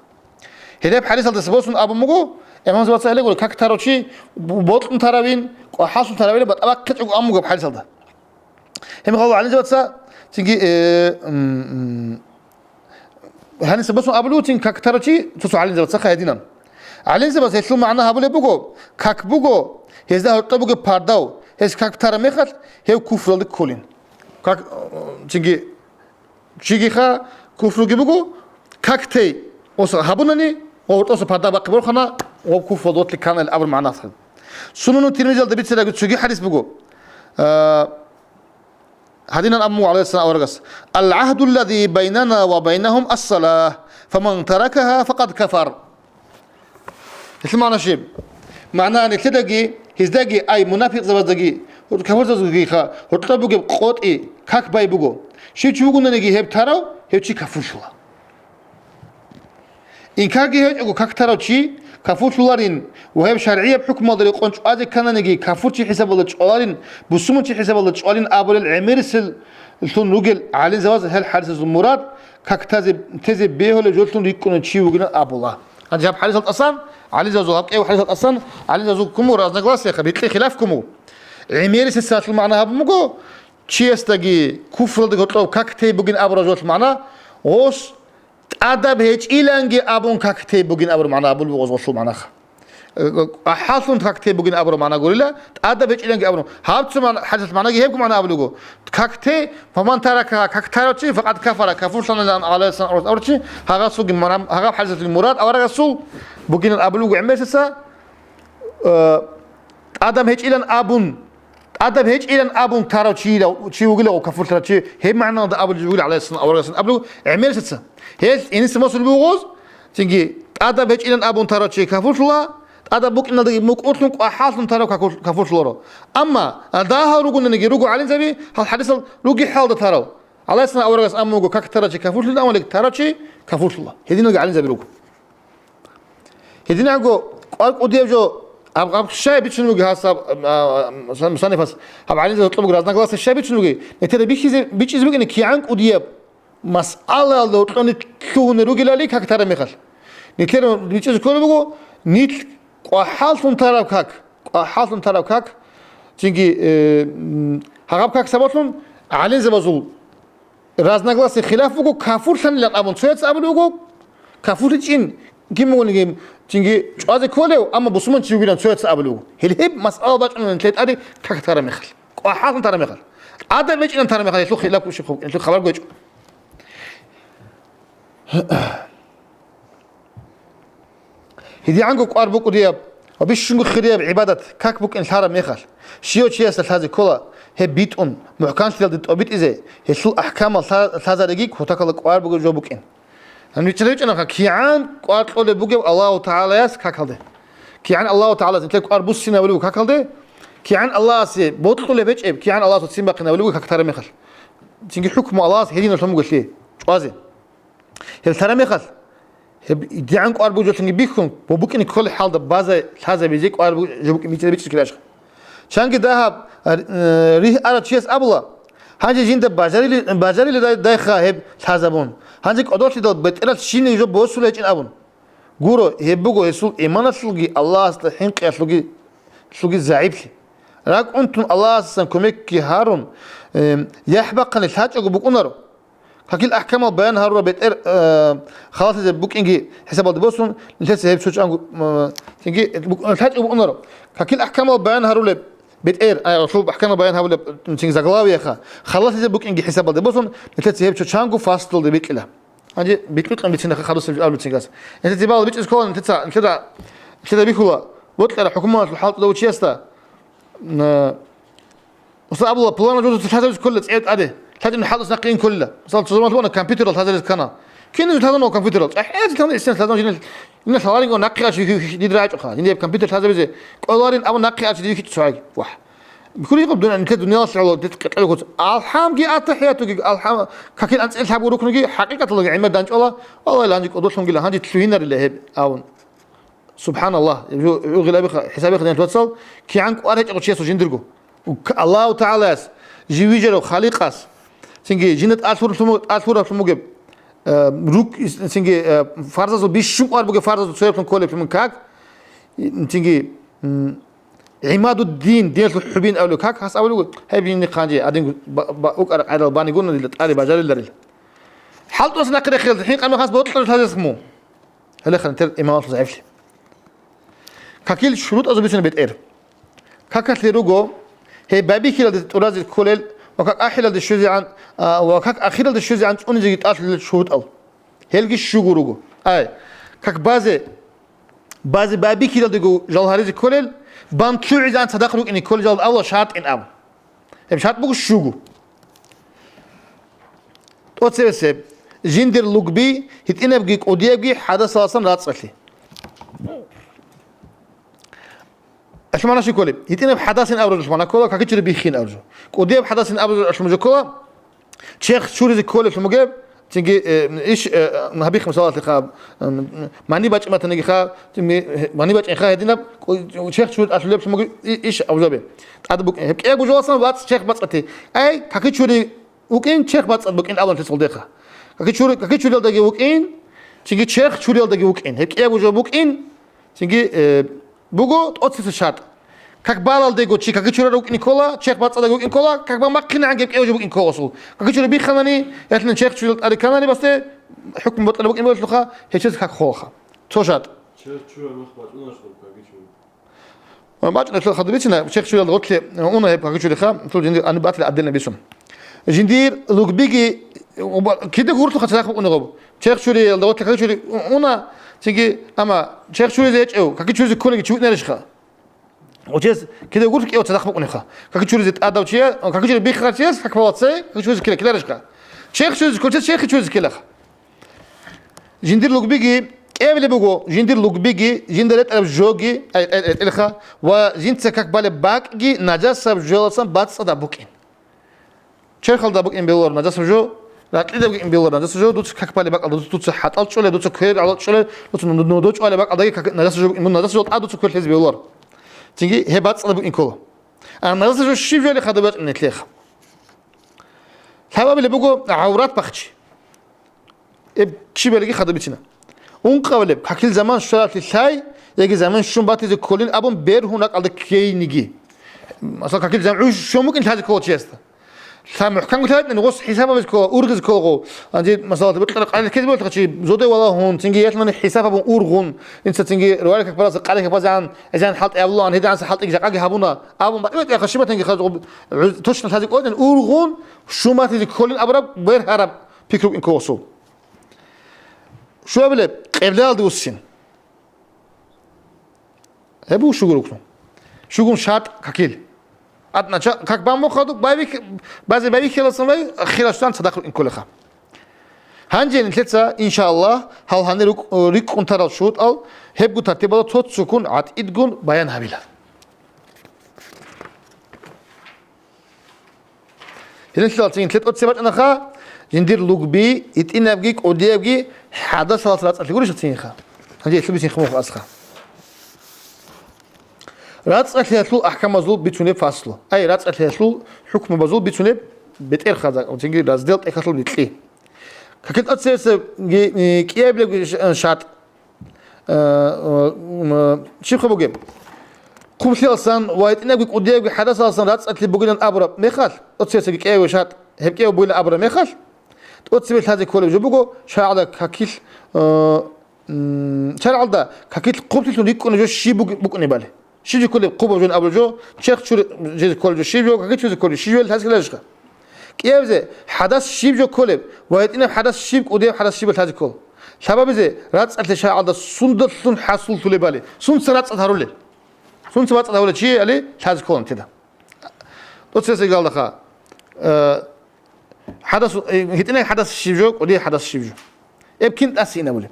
Гьедаб хӀадисалдаса босун абун буго, имамзабаца гьеле гури, как тарав чи бу-, бокьун таравин, кӀвахӀаллъун таравила батӀа бахъичӀого абун буго гьаб хӀадисалда. Гьеб гьалав гӀалимзабаца цинги, э, м, м, гьаниса босун абулев цин как тарав чи цо-цо гӀалимзабацаха гьединан. ГӀалимзабаз гьелъул магӀна гьабулеб буго, как буго, гьезда гьоркьоб бугеб пардав, гьес как тараб мехалъ, гьев куфралде кколин. Как, э, цинги Чигиха куфруги буго, как тей оса гьабунани, ва гьоркьоса парда бахъи борхана, ва куфру дотлъи кканали абур магӀнасухъан. Сунанул Тирмизиялда бицарабги цоги хӀадис буго. А, гьадинан абун буго, гӀалайгьиссалам, аварагас: «Ал-гӀагьду аллази байнана ва байнагьум ас-салагь, фаман таракагьа, факъад кафар». Гьелъул магӀна щиб? МагӀна нилъедаги, гьездаги, ай, мунапикъзабаздаги, кафурзабаздаги ха, гьоркьоб бугеб къотӀи, как бай буго. Щив чи вугонаниги гьеб тарав, гьев чи кафурлъула. Инкарги гьечӀого как тарав чи кафурлъуларин ва гьеб шаргӀияб хӀукмалда рекъон чӀвазе ккананиги кафурчи хӀисабалда чӀваларин, бусурманчи хӀисабалда чӀвалин абулел гӀемерисел лъун ругел гӀалимзабаз гьел хӀадисазул мурад, как тазе, тезе бегьулев жолъун рикӀкӀунев чи вугилан абула. Гьанже гьаб хӀадисал тӀасан, гӀалимзабазул гьаб кӀев хӀадисал тӀасан, гӀалимзабазул ккун буго разногласияха, бикьи хилаф ккун буго. ГӀемерисез цалъул магӀна гьабун буго, чиясдаги куфралда гьоркьоб как тей бугин абураб жолъул магӀна, гъос тӀадаб гьечӀиланги абун как тей бугин абураб магӀна гьабул буго гъос гъолъул магӀнаха. ГӀахӀаллъун как те бугин абураб магӀна гурила, тӀадаб гьечӀиланги абураб. Гьаб цо ман-, хӀадис магӀнаги гьебго магӀна абулего. Как те, фаман тарака, как тарав чи, факъат кафара, кафурлъанилан гӀалайгьиссалам абурав чи, гьагъасулги марам-, гьагъаб хӀадисалги мурад аварагасул бугинан абулего гӀемерисеца, э, тӀадаб гьечӀилан абун, тӀадаб гьечӀилан абун тарав чи, чи вугилав кафурлъарав чи, гьеб магӀналда абулеб жо вугила гӀалайгьиссалам аварагасин абулего гӀемерисеца. Гьел гьениса мосул бугоз, цинги тӀадаб гьечӀилан абун тарав чи кафурлъула, тӀадаб букӀиналдаги мукӀурлъун кӀвахӀаллъун тарав кафур-, кафурлъуларо. Амма дагьал ругонаниги руго гӀалимзаби, гьал хӀадисал руги хӀалда тарав. ГӀалайгьиссалам аварагас абун буго как тарав чи кафурлъула, амма лек тарав чи кафурлъула. Гьединалги гӀалимзаби руго. Гьединанго кӀвар кӀудияб жо, гьаб, гьаб щай бицун буго гьас гьаб, а, а, сан-, мусаннифас, гьаб гӀалимзаби гьоркьоб буго разногласие щай бицун буго, нетера бихьизе, бичӀчӀизе букӀине кигӀан кӀудияб масъалаялда гьоркьоне лъугьунел ругелали как тараб мехалъ. Нилъер бичӀчӀизе кколеб буго, нилъ кӀвахӀаллъун тараб как, кӀвахӀаллъун тараб как, цинги, э, м, гьагъаб как сабаблъун гӀалимзабазул разногласие, хилаф буго, кафурлъанилан абун цояца абулеб буго, кафурлъичӀин кин бугониги, цинги чӀвазе кколев, амма бусурманчи вугилан цояца абулеб буго. Гьел гьеб масъала бачӀунани лъетӀари как тараб мехалъ, кӀвахӀаллъун тараб мехалъ. ТӀадаб гьечӀилан тараб мехалъ гьелъул хилаф щиб хъуб-, гьелъул хабар гьечӀо. ГьедигӀанго кӀвар букӀудияб ва бищунго хирияб гӀибадат как букӀин лъараб мехалъ, щивав чиясда лъазе ккола гьеб битӀун, мухӀканлъиялде тӀобитӀизе, гьелъул ахӀкамал лъа-, лъазариги кутакалда кӀвар бугеб жо букӀин. Гьаниб бичӀчӀана-, бичӀчӀанаха, кигӀан кӀвар кьолеб бугеб Аллагьу ТагӀалаяс какалде. КигӀан Аллагьу ТагӀалаяс нилъер кӀвар буссинабулеб буго какалде, кигӀан Аллагьасе бокьулеб гьечӀеб, кигӀан Аллагьасул ццин бахъинабулеб буго как тараб мехалъ. Цинги хӀукму Аллагьас гьединалъун буго лъие, чӀвазе. Гьеб тараб мехалъ, гьеб дигӀан кӀвар бугелъунги бихьун, ва букӀине кколеб хӀалда базай лъазабизе кӀвар бу-, жо букӀин бичӀчӀизе бичӀчӀизе ккелащ. Чанги дагьаб, э, ригь арав чияс абула, гьанже жинда бажарили-, бажарилдай-, дайха гьеб лъазабун. Гьанже кӀодолъидал бетӀералъ щинай жо босулеб гьечӀин абун. Гуро, гьеб буго гьесул иманалъулги Аллагьасда хӀинкъиялъулги, лъуги загӀиплъи. РакӀ унтун Аллагьасдасан кумекги гьарун, э, яхӀ бахъани лъачӀого букӀунаро. Какил ахӀкамал баян гьарураб бетӀер, э, халалъизе букӀинги хӀисабалде босун, нилъеца гьеб цо чанго, э, цинги бук-, лъачӀого букӀунаро. Какил ахӀкамал баян гьарулеб бетӀер, ай, гьелъул ахӀкамал баян гьабулеб, цинги заглавиеха, халалъизе букӀинги хӀисабалде босун, нилъеца гьеб цо чанго фасдулде бикьила. Гьанже бикьукьун бицина хадусеб абулеб цинги. Нилъеца дибала бичӀчӀизе ккола, нилъеца, нилъеда, нилъеда бихьула, бокьараб хӀукуматалъул хӀалтӀулев чиясда, э, Мисал абула, пуланав жо лъазабизе кколила цӀер тӀаде. ЛъачӀун хӀалтӀас нахъе ин кколила. Мисал, цо заман букӀана компьютерал лъазабизе ккана. Киназго лъазабун компьютерал? ЧӀахӀиязе лъазабун, гьесен лъазабун жинал. Ина лъаларин нахъе ачи дид рачӀуха. Жинда гьеб компьютер лъазабизе кӀоларин абун нахъе ачи дихьичӀ цоги. Вагь. Бихьулеб дун, нилъер дуниялалъ гӀоло дед къекъел куц. АлхӀамги, АтахӀиятуги, алхӀам, какил анцӀила лъабго рукнуги, хӀакъикъаталдаги гӀемер данчӀвала, валлагь, гьанже кӀодолъунгила, гьанже лъугьинарила гьеб абун. СубхӀаналлагь, гьеб жо-, жо-, гъилабиха, хӀисабиха, динлъ вацал, кигӀан кӀвар гьечӀого чиясул жиндирго. К-, Аллагьу ТагӀалаяс, жив вижарав Халикъас, цинги жинда тӀалъур-, тӀалъураблъун бугеб, э, рук-, цинги, э, фарзазул бищун кӀвар бугеб фарзазул цояблъун кколеблъун как, цинги, м, ГӀимадуддин, диналъул хӀубин абулев как, гьас абулев, гьеб жинихъанже, гьадин ба-, ба-, укӀараб къайдал банигуна дила тӀаде бажариларил. ХӀалтӀуса нахъе рехел, хӀинкъа мехалъ бокьараб лъазес мун. Гьеле ханатер имамалъул загӀиплъи. Какил шурутӀазул бицунеб бетӀер. Какалъе руго, гьеб байбихьилалде тӀуразе кколел ва как ахиралде щвезегӀан, а, ва как ахиралде щвезегӀан цӀунизеги тӀалъулел шурутӀал. Гьелги щуго руго. Ай, как базе, базе байбихьилалдего жал гьаризе кколел, бан лъугӀизегӀан цадахъ рукӀине кколел жал авла шартӀин аб. Гьеб шартӀ буго щуго. ТӀоцебесеб, жиндир лугби, гьитӀинабги кӀудиябги хӀадасаласан рацӀцӀалъи. Алъумана щиколеб, гьитӀинаб хӀадасин абураб жо лъумана ккола, какичури биххин абураб жо. КӀудияб хӀадасин абураб жо лъумужо ккола, черх чуризе кколеб лъумугеб, цинги, э, иш, э, гьабихъ мисалалъе ха, м, мани бачӀиматаниги ха, цинги, э, мани бачӀинха гьединаб, кӀу-, черх чури алъулеб лъумуги и-, иш абурабе. ТӀад букӀин. Гьеб кӀиябго жоялсан вацӀ черх бацӀцӀати. Ай, какичури вукӀин, черх бацӀцӀад букӀин абун лъицӀулдехъа. Какичури-, какичуриялдаги вукӀин, цинги черх чуриялдаги вукӀин. Гьеб кӀиябго жо букӀин, цинги, э, буго тӀоцебесеб шартӀ. Как балалдего чи какичурар вукӀин ккола, черх бацӀцӀадаги вукӀин ккола, как бан бахъинегӀан гьеб кӀиябго жо букӀин ккола асул. Какичури бихханани, ялъуни черх чуриял тӀаде кканани басде, хӀукму бокьараб букӀин бугелъулха, гьечӀез как холха. Цо шартӀ. Чер чура мах бачӀунаш гъаб кагичун. Ва бачӀунаш хадуб бицина, чех чурал гъотлъи уна гьеб кагичуриха, тул жиндир ани батли аддена бисун. Жиндир лугбиги, киде гурлъуха цадахъ букӀуни гъаб. Чех чуриялда гъотлъи кагичури уна, цинги, амма чех чуризе гьечӀев, кагичуризе кколеги чи витӀнарищха? Учез киде гурлъ кӀев цадахъ букӀунеха. Кагичуризе тӀадав чия, кагичури биххар чияс, как палацай, кагичуризе ккела, ккеларищха? Чех чуризе кколчияс, чех чуризе ккелаха. Жиндир лугбиги, кӀевли буго, жиндир лугбиги, жиндир ретӀараб жоги, ай, ай, ретӀелха, ва жинца как балеб бакӀги нажасаб жояласан бацӀцӀадаб букӀин. Черхалда букӀин белор нажасаб жо, ракьида букӀин белор нажасаб жо, дуца как балеб бакӀалда, дуца, дуца хӀатӀал чӀоле, дуца квер гӀалал чӀоле, дуца нудо чӀвалеб бакӀалдаги как нажасаб жо букӀин, нажасаб жо тӀад дуца квер лъезе белор. Цинги гьеб бацӀцӀадаб букӀин ккола. А нажасаб жо щиб жоли хадуб бачӀунелъеха. Лъабабилеб буго гӀаврат бахчи. Эб чи балиги хадуб бицина. Ункъабилеб, какил заман щваралъи лъай, яги заман щун батизе кколин абун бергьун ракӀалда ккейниги. Масала, какил заман щун букӀин лъазе ккола чиясда. Лъа мухӀкамго лъайтӀани, гъос хӀисаб гьабизе ккола, ургъизе ккола гъов. Анжи, масала, бутӀара къалил ккезе болтха чи, зоде валагьун, цинги ялъуни хӀисаб гьабун ургъун, инца цинги ривали как баласа къали как базегӀан, гӀезегӀан хӀалтӀи гьабулаан, гьедигӀанса хӀалтӀиги жакъаги гьабуна, абун батӀи-батӀи яха шиматанги хазгъуб, точно лъазе кколин ургъун, щун батизе кколин абураб бергьараб пикру букӀин ккола гъосул. Щуабилеб, къиблаялде вуссин. Гьеб буго щуго рукну. Щугун шартӀ какил. Аднача, как бан мухъадук байвих-, базе байвихьиласан вай, хирастан цадахъ рукӀин кколеха. Гьанже нилъеца, иншааллагь, гьал гьанир рукӀ-, рикӀкӀун тарал шурутӀал, гьебгу тартибала цо-цоккун гӀатӀидгун баян гьабила. Гьелелъул цин нилъер тӀоцебе бачӀанаха, жиндир лугби, итӀинабги, кӀудиябги хӀадасалас рацӀцӀалъи гурищ цинха. Гьанже гьелъул бицин хъумухъ асха. РацӀцӀалъиялъул ахӀкамазул бицунеб фаслу. Ай, рацӀцӀалъиялъул хӀукмубазул бицунеб бетӀерхаза, цинги раздел тӀехьалъул рикьи. Какил тӀоцебесебги, э, кӀиябилебги ш-, шартӀ. Э, э, м, щибха бугеб? Хъублъиялсан ва гьитӀинабги кӀудиябги хӀадасалсан рацӀцӀалъи бугилан абураб мехалъ, тӀоцебесебги кӀияве шартӀ, гьеб кӀияв бугилан абураб мехалъ, тӀоцебе лъазе кколеб жо буго, шаргӀалда какил, э, м, шаргӀалда какил хъублъилъун рикӀкӀунеб жо щиб буг-, букӀунебали. Щиб жо кколеб хъубаб жо абураб жо, чехъ чури-, жезе кколеб жо щиб жо, какил чуризе кколеб щиб жо, лъазе кколеб жо. КӀиявзе хӀадас щиб жо кколеб ва гьитӀинаб хӀадас щиб, кӀудияб хӀадас щиб лъазе ккол. Лъабабизе рацӀцӀалъи шаргӀалда сундалъун хӀасуллъулебали, сунца рацӀцӀад гьарулел? Сунца бацӀцӀад гьавулел чи али лъазе кколан теда. ТӀоцебесеб галдаха, э, хӀадас, э, гьитӀинаб хӀадас щиб жо, кӀудияб хӀадас щиб жо. Эб кин тӀасиинабулеб?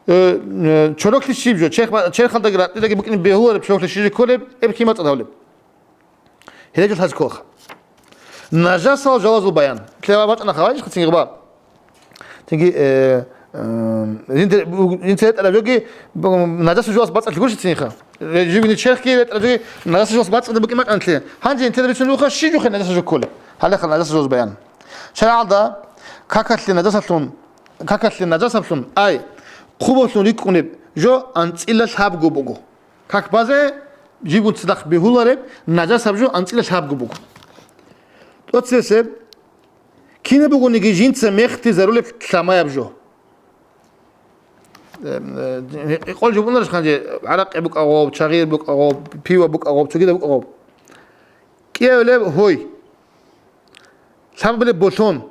Э, э, чороклъи щиб жо, черх-, черхалдаги ракьидаги букӀин бегьулареб чороклъи щиб жо кколеб, эб кин бацӀцӀад гьавулеб? Гьеле жо лъазе кколаха. Нажасал жалазул баян. Лъеба бачӀана хавайчха цинги гъба. Цинги, э, э, жинде-, жинца ретӀараб жоги, б-, нажасал жалаз бацӀцӀалъи гурищ цинха. Э, жибни черхги ретӀараб жоги, нажасал жалаз бацӀцӀадаб букӀин бакӀанлъи. Гьанже интеда бицун руха, щиб жухъе нажасал жо кколеб? Гьале хал нажасал жалаз баян. ШаргӀалда какалъе нажасалъун, какалъе нажасаблъун, ай, хъубаблъун рикӀкӀунеб жо анцӀила лъабго буго. Как базе, жибгун цадахъ бегьулареб нажасаб жо анцӀила лъабго буго. ТӀоцебесеб, кинаб бугониги жинца мехтизарулеб лъамаяб жо. Эм, э, къол жо бунарищ ханже, гӀаракъи букӀа гъоб, чагъир букӀа гъоб, пиво букӀа гъоб, цогидаб букӀа гъоб. КӀиявилеб гьой. Лъабабилеб болъон.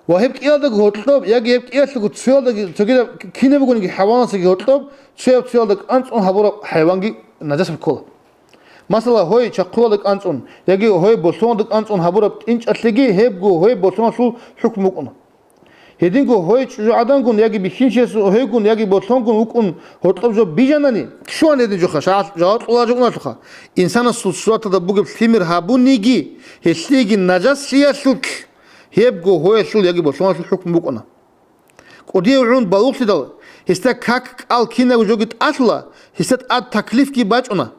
Ва гьеб кӀиялдаго гьоркьоб, яги гьеб кӀиялъего цоялдаги, цогидаб кинаб бугониги хӀайванасдаги гьоркьоб, цояб-цоялда кӀанцӀун гьабураб хӀайванги нажасаб ккола. Масала, гьой чахъуялда кӀанцӀун, яги гьой болъоналда кӀанцӀун гьабураб тӀинчӀалъиги гьебго гьой болъоналъул хӀукму букӀуна. Гьединго гьой чӀужугӀадангун яги бихьинчиясул гьойгун яги болъонгун вукӀун гьоркьоб жо бижанани, лъугьана гьедин жоха, шагьат-, жаваб кьолараб жо уналъуха. Инсанасул сураталда бугеб лъимер гьабуниги, гьелъиеги нажаслъиялъулъ, гьебго гьоялъул яги болъоналъул хӀукму букӀуна. КӀудияв гӀун балугълъидал, гьесда как-кӀал кинабго жоги тӀалъула, гьесда тӀад таклифги бачӀуна.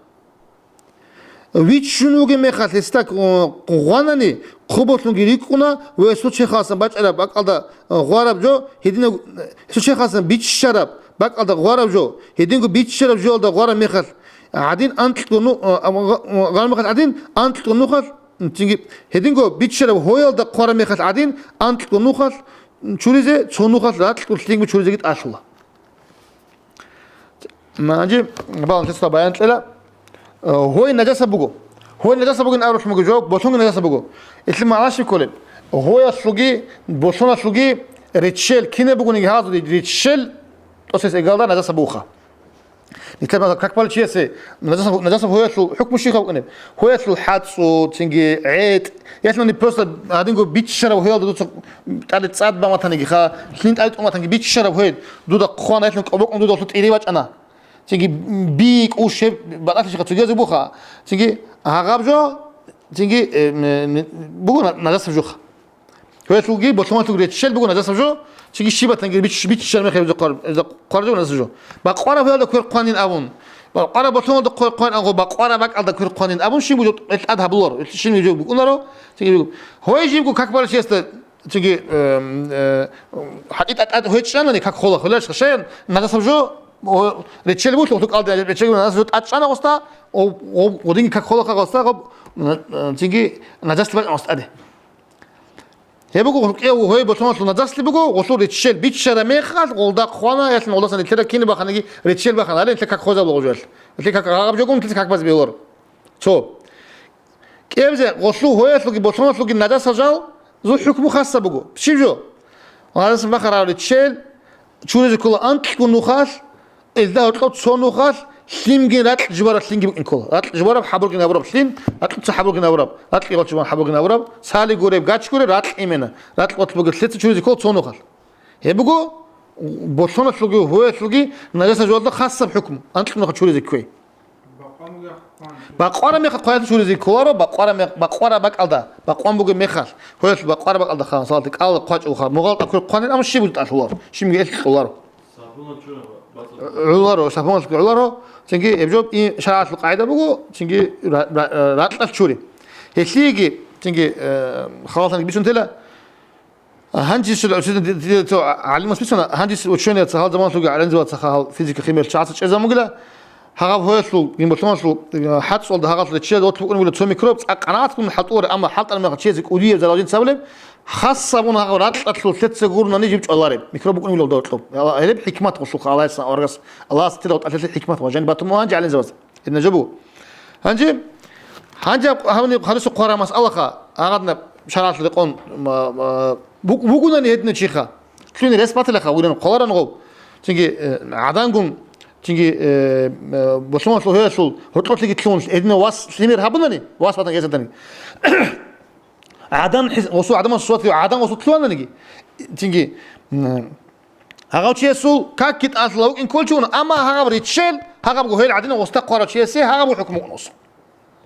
Виччун вугеб мехалъ гьесда, о, гъванани, хъубалъунги рикӀкӀуна ва гьесул чехаласан бачӀараб бакӀалда, о, гъвараб жо, гьединав-, гьесул чехаласан биччараб бакӀалда гъвараб жо, гьединго биччараб жоялда гъвараб мехалъ гӀадин анкьго ну-, о, гъа-, гъвараб мехалъ гӀадин анкьго нухалъ, цинги гьединго биччараб гьоялда хъвараб мехалъ гӀадин анкьго нухалъ, чуризе, цо нухалъ ракьул лъимги чуризеги тӀалъула. Гьанже балагье цо баян кьела. Э, гьой нажаса буго. Гьой нажаса бугин абуралъ буго жо, болъунги нажаса буго. Илъи магӀна щиб кколеб? Гьоялъулги, болъуналъулги реччел, кинаб бугониги гьазул реччел тӀосес эгалда нажаса бугоха. Нилъер, масала, как балев чиясе нажаса, нажаса гьоялъул хӀукму щиб букӀунеб? Гьоялъул хӀацӀцӀу, цинги гӀетӀ, ялъуни просто гьадинго биччараб гьоялда дуца тӀаде цӀад бан батаниги ха, лъим тӀаде тӀун батаниги биччараб гьоялъ дуда хъвана, ялъун кӀобокӀун дуда гьелъул тӀире бачӀана. Цинги би кӀушеб батӀалъи щиха цогиязе буха. Цинги гьагъаб жо, цинги, э, м, м, буго на-, нажасаб жоха. Гьелъулги болъуналъулги реччел буго нажасаб жо, цинги щиб батанги бич-, биччараб мехалъ гьезда хъвар-, гьезда хъвараб жо нажасаб жо. Бакъвараб гьоялда квер хъванин абун, бакъвараб болъуналда квер хъванин абун, бакъвараб бакӀалда квер хъванин абун, щиб буго, гьел тӀад гьабуларо, гьел щиб жо букӀунаро, цинги буго. Гьой жибго как балев чиясда, цинги, эм, э, хӀатӀи тӀад гьой чӀанани, как хола, холарищха, щаян нажасаб жо, о, реччел буго, гьелъул кӀалдизе реччел буго, нажасаб жо тӀад чӀана гъосда, о, о, гъодинги как холаха гъосда, гъоб, м, э, цинги нажаслъи бачӀана гъосда тӀаде. Гьеб буго, гьев гьой болъуналъул нажаслъи буго, гъолъул реччел биччараб мехалъ, гъолда хъвана, ялъун гъолдасан рилълъараб кинаб баханиги реччел бахана, гьале нилъер как хвезабула гъожоялъ. Нилъер как гьагъаб жогун, нилъер как базе бегьуларо. Цо. КӀиабизе гъолъул гьоялъулги болъуналъулги нажасал жал, зу хӀукму хасаб буго. Щиб жо? Гъадасан бахарал реччел чуризе ккола анкьго нухалъ, илда гьоркьоб цо нухалъ лъимгин ракь жубараб лъимги букӀин ккола. Ракь жубараб хӀабургин гьабураб лъим, ракьуца хӀабургин гьабураб, ракь гъолчӀ жубан хӀабургин гьабураб, цали гуреб, гач гуреб, ракь имена, ракь гъолъ бугеб лъица чуризе ккола цо нухалъ. Гьеб буго болъуналъулги гьоялъулги нажаса жоялда хасаб хӀукму, анкьго нухалъ чуризе кквей. Бакъвараб мехалъ хъваялъ чуризе кколаро, бакъвараб мех-, бакъвараб бакӀалда, бакъван бугеб мехалъ, гьоялъул бакъвараб бакӀалда ханасалде кӀал хъвачӀулха, мугъал тӀа квер хъванин, амма щиб бутӀалъуларо, щибги элъ кьоларо. Сабуна чура, бацӀа. ГӀоларо, сабуналъ гӀоларо, цинги гьеб жо и шаригӀаталъул къагӀида буго, цинги ра-, ра-, ракьалъ чури. Гьелъиеги, цинги, э, халатанги бицун тела, Гьанжесул, гӀалимас бицана, гьанжесул учёнияца гьал заманалъулги гӀалимзабацаха гьал физика, химиялъ чагӀаца чӀезабунгила, гьагъаб гьоялъул, гьимболъуналъул, э, хӀацӀцӀалда гьагъалъ реччиялда гъорлъ букӀунеб буго цо микроб, цӀакъ къанагӀат букӀун хӀалтӀуларо, амма хӀалтӀараб мехалъ чиясе кӀудияб зарал жинца абулеб, хасабун гьагъаб ракьалъул лъеца гурунани жиб чӀвалареб микроб букӀунеб буго гьоркьоб. Гьале-, гьелеб хӀикмат гъолъулха Аллагьас аварагас, Аллагьас тила гъотӀалъи хӀикмат ва жаниб батун мугьанжи гӀалимзабаз. Гьедин жо буго. Гьанже, гьанже гьабуни гьариса хъвараб масъалаха, гьагъадинаб шаргӀалъ рекъон, ма-, ма-, буг-, бугунани гьединав чиха. Лъугьине рес батилаха, вугилан хъваларан гъов. Цинги, э, гӀадангун, цинги, э, э, босумалъул гьоялъул гьоркьолъиги лъугьун гьединав вас лъимер гьабунани, вас батан гьесадани. ГӀадан хӀис-, гъосул гӀадамас суатлъи гӀадан гъосул лъугьананиги, цинги, м, Гьагъав чиясул какги тӀалъула вукӀин кколчи уна, амма гьагъаб риччел, гьагъабго гьел гӀадинав гъоста хъварав чиясе гьагъабго хӀукму уна гъосул.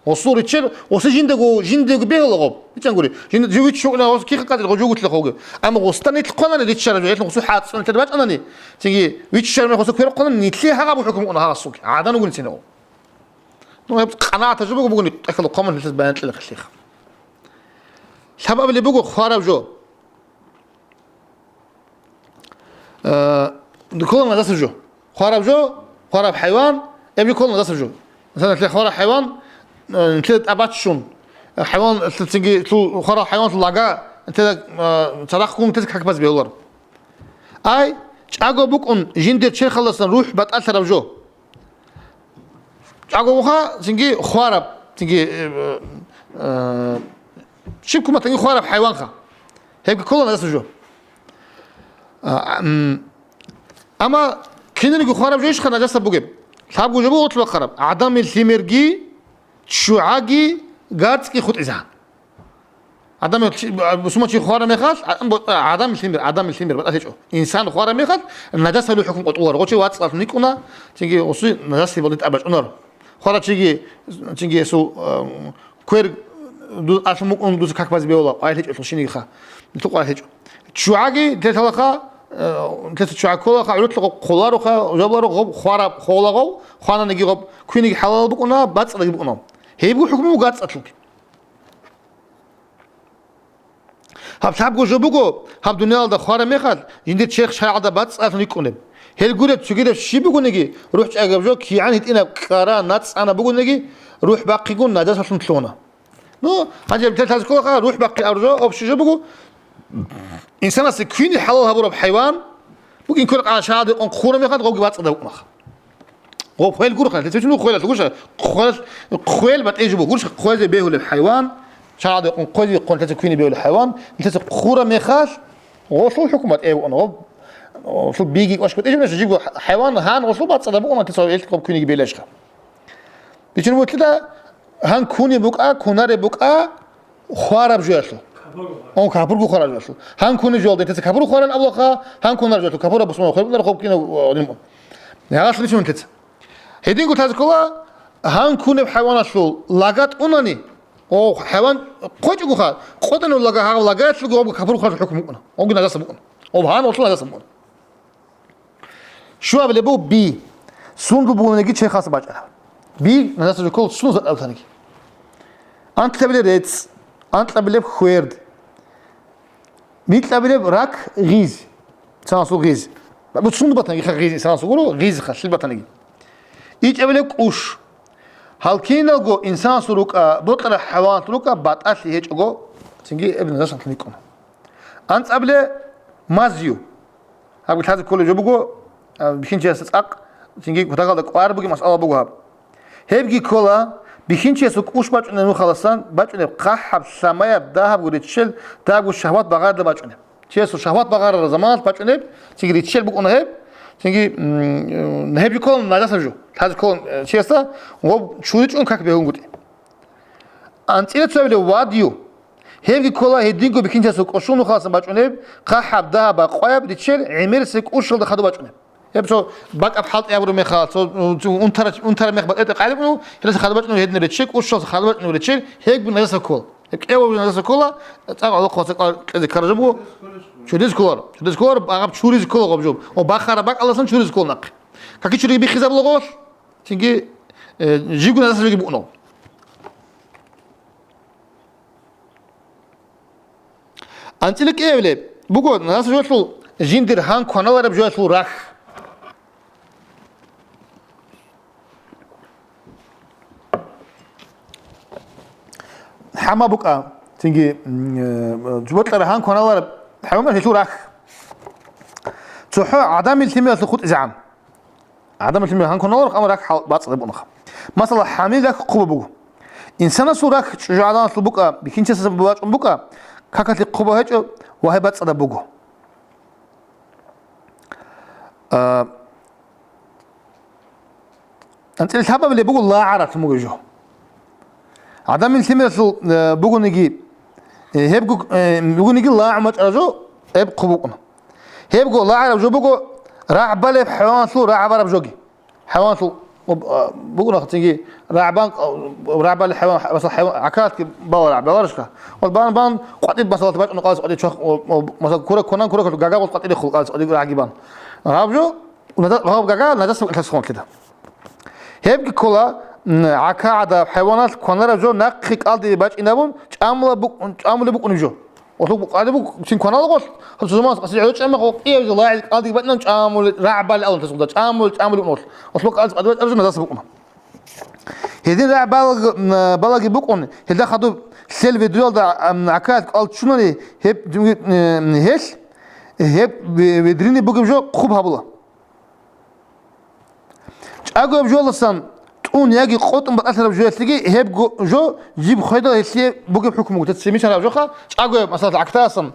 Гъосул риччел, гъосе жиндаго, жиндаго бегьула гъоб. БичӀчӀангури, жинда жив виччо уна гъос кихъа къадир гъо жугутлъа хоги. Амма гъоста нилъ хъванани риччараб жо, гьелъун гъосул хӀацӀцӀун тер бачӀанани, цинги виччараб гъоса квер хъванани, нилъее гьагъабго хӀукму уна гьагъасулги. ГӀадан вугин цинав. Ну, гьеб къанагӀатаб жо буго бугони, тӀехьалда хъваман гьелъаз баян кьела хъалихъ. Лъабабилеб буго хвараб жо. Э, ккола нажасаб жо. Хвараб жо, хвараб хӀайван, гьеб жо ккола нажасаб жо. Мисалалъе, хвараб хӀайван, э, нилъеда тӀад баччун, э, хӀайван, цинги лъу-, хвараб хӀайванлъул лага, нилъеда, э, цадахъ гун нилъеца как базе бегьуларо. Ай, чӀаго букӀун жиндир черхалдасан рухӀ батӀалъараб жо. ЧӀаго вуха, цинги хвараб, цинги, э, э, щиб куматанги хвараб хӀайванха. Гьебги ккола нажасаб жо. А, м, амма киналго хвараб жо ишха нажасаб бугеб? Лъабго жо буго гъорлъ бахъараб. ГӀадамил лъимерги, ччугӀаги, гарцӀги хутӀизегӀан. Адам чи, а, бусуман чи хвараб мехалъ, а, бо-, а, адам лъимер, адам лъимер батӀа гьечӀо. Инсан хвараб мехалъ, нажасалъул хӀукму къотӀуларо. Гъочи вацӀцӀалъун йикӀуна, цинги гъосу нажасалъул балде тӀад бачӀунаро. Хварав чиги, цинги гьесул, а, квер ду-, алъун букӀун дуца как базе бегьула, къварилъи гьечӀолъул шинигиха. Нилъул къварилъи гьечӀо. ЧчугӀаги, лъелъалаха, а, лъеца ччугӀа кколаха, гӀурулъа гъоб хъолароха, жабуларо гъоб хвараб, хъола гъов, хвананиги гъоб, квиниги хӀалалал букӀуна, бацӀцӀадаги букӀуна. Гьеб буго хӀукму гарцӀцӀалъулги. Гьаб лъабго жо буго, гьаб дуниялалда хвараб мехалъ, жиндир черх шаргӀалда бацӀцӀалъун рикӀкӀунеб. Гьел гуреб цогидаб щиб бугониги, рухӀ чӀагаб жо, кигӀан гьитӀинаб кӀкӀара, нацӀана бугониги, рухӀ бахъигун нажасалъун лъугьуна. Ну, гьанже лъелъазе кколаха, рухӀ бахъи абураб жо, общий жо буго, Инсанасе квине хӀалал гьабураб хӀайван букӀин ккола шагьадекъон хъура мехалъ, гъобги бацӀцӀадаб букӀунаха. Гъоб хвел гурхъа, лъицӀичӀун хвелалъ гуша, хвел, хвел батӀей жо бугурш, хвезе бегьулеб хӀайван, шагьадекъон хвезе хъон лъица квине бегьулеб хӀайван, лъица хъура мехалъ, гъолъул хӀукму батӀей букӀуна. Гъоб, гъолъул биги кӀвашго тӀежаб жибго хӀайван гьан гъолъул бацӀцӀадаб букӀуна, лъица гьелъ гъоб квиниги бегьилищха. Бичун вутлида, гьан кунеб букӀа, кунареб букӀа, хвараб жоялъул. Он капурго хвараб жоялъул. Гьан кунеб жоялда, лъица капурго хваран абулаха, гьан кунараб жоялъул, капураб бусман хвараб куна. Гьединго лъазе ккола, гьан кунеб хӀайваналъул лага тӀунани, о, хӀайван хъвечӀогоха, къотӀанав лага, гьав лагаялъулги гъобго капурго хвараб хӀукму букӀуна. Гъобги нажаса букӀуна. Гъоб гьан гъолъул нажаса букӀуна. Щуабилеб буго би. Сундул бугониги черхалъа бачӀараб. Би, нажаса жо ккола сундул затӀалъаниги. Анкьабилеб рецц, анкьабилеб хверд. Микьабилеб рак гъиз. Цанасул гъиз. Бу сундул батаниги ха гъиз, цанасул гуро, гъиз ха, лъил батаниги. ИчӀабилеб кӀуш. Гьал киналго инсанасул рукӀа, бокьараб хӀайваналъул рукӀа, батӀалъи гьечӀого, цинги эб нажасалъ рикӀкӀуна. АнцӀабилеб мазью. Гьабги лъазе кколеб жо буго, а, бихьинчиясда цӀакъ, цинги кутакалда кӀвар бугеб масъала буго гьаб. Гьебги ккола, бихьинчиясул кӀуш бачӀунеб нухаласан бачӀунеб хъахӀаб, лъамаяб, дагьабго риччел, дагьабго шагьват багъарда бачӀунеб. Чиясул шагьват багъарараб заманалъ бачӀунеб, цинги риччел букӀуна гьеб, цинги, м, гьеб жо ккола нажасаб жо. Лъазе ккола, э, чиясда гъоб чуричӀун как бегьунгутӀи. АнцӀила цоябилеб вадью. Гьебги ккола гьединго бихьинчиясул кӀушул нухаласан бачӀунеб, хъахӀаб, дагьаб, къваяб риччел гӀемерисеб кӀушалда хадуб бачӀунеб. Гьеб цо бакӀаб хӀалтӀи гьабураб мехалъ, цо, цо унтара-, унтараб мех батӀетӀе къайдаб буго, гьелдаса хадуб бачӀунеб гьединаб риччел, кӀушалдаса хадуб бачӀунеб риччел, гьебги нажаса ккола. Гьеб кӀеваб нажаса ккола, цӀакъ гӀолохъабаца кӀал-, кьезе ккараб жо буго. Чудес кколаро. Чудес кколаро, агъаб чуризе ккола гъаб жо. О, бахараб бакӀалдасан чуризе ккола нахъе. Каки чуриги биххизабула гъолъ. Цинги, э, живго нажаса жоги букӀунав. АнцӀила кӀиявилеб буго нажаса жоялъул жиндир гьан кваналареб жоялъул рахь. ХӀама букӀа, цинги, м, э, жубатӀара гьан кваналареб хӀайван гьелъул рахь. ЦохӀо гӀадамил лъималъул хутӀизегӀан. ГӀадамил лъимал гьан кваналаро, амма рахь хӀал-, бацӀцӀадаб букӀунаха. Масала, хӀамил рахь хъубаб буго. Инсанасул рахь чӀужугӀаданалъул букӀа, бихьинчиясдасан бачӀун букӀа, какалъе хъуба гьечӀо ва гьеб бацӀцӀадаб буго. А, анцӀила лъабабилеб буго лагӀаралъун бугеб жо. ГӀадамил лъималъул, э, бугониги, э, гьеб гу-, э, бугониги лагӀун бачӀараб жо, гьеб хъуб букӀуна. Гьебго лагӀараб жо буго рагӀбалеб хӀайваналъул рагӀбараб жоги. ХӀайваналъул, а, букӀуна цинги рагӀбан, а, рагӀбали хӀайван, масала, хӀайван, гӀакалатги бала рагӀбаларашха. Ва бан, бан, къватӀиб, масала, бачӀун къалас къватӀиб чвах, о, о, масала, кура кванан, кура кватӀиб рагӀги бан. Гьаб жо, Гъаб гага нажаса букӀалъасхъун лъида. Гьебги ккола, м, гӀака гӀадаб хӀайваналъ кванараб жо нахъе кӀалдибе бачӀинабун, чӀамула букӀун, чӀамулеб букӀунеб жо. Гъолъуб къаде буго, цин кванала гъолъ, гьаб заман къаси гӀодо чӀама гъо, кӀияб жо лагӀил кӀалдиги бачӀинабун, чӀамуле рагӀ бале алун тасулда, чӀамул, чӀамулеб букӀун гъолъ. Гъолъуб кӀалдибе бачӀараб жо нажаса букӀуна. Гьедин рагӀ балаг-, м, балаги букӀун, гьелда хадуб лъел ведруялда, м, гӀакаялъ кӀал ччунани, гьеб, м, гьелъ, гьеб ве-, ведрине бугеб жо хъуб гьабула. ЧӀагояб жоялдасан тӀун яги къотӀун батӀалъараб жоялъеги гьеб го-, жо жиб хведал гьелъие бугеб хӀукму буго. Цемисараб жоха, чӀагояб, масала, гӀактаасан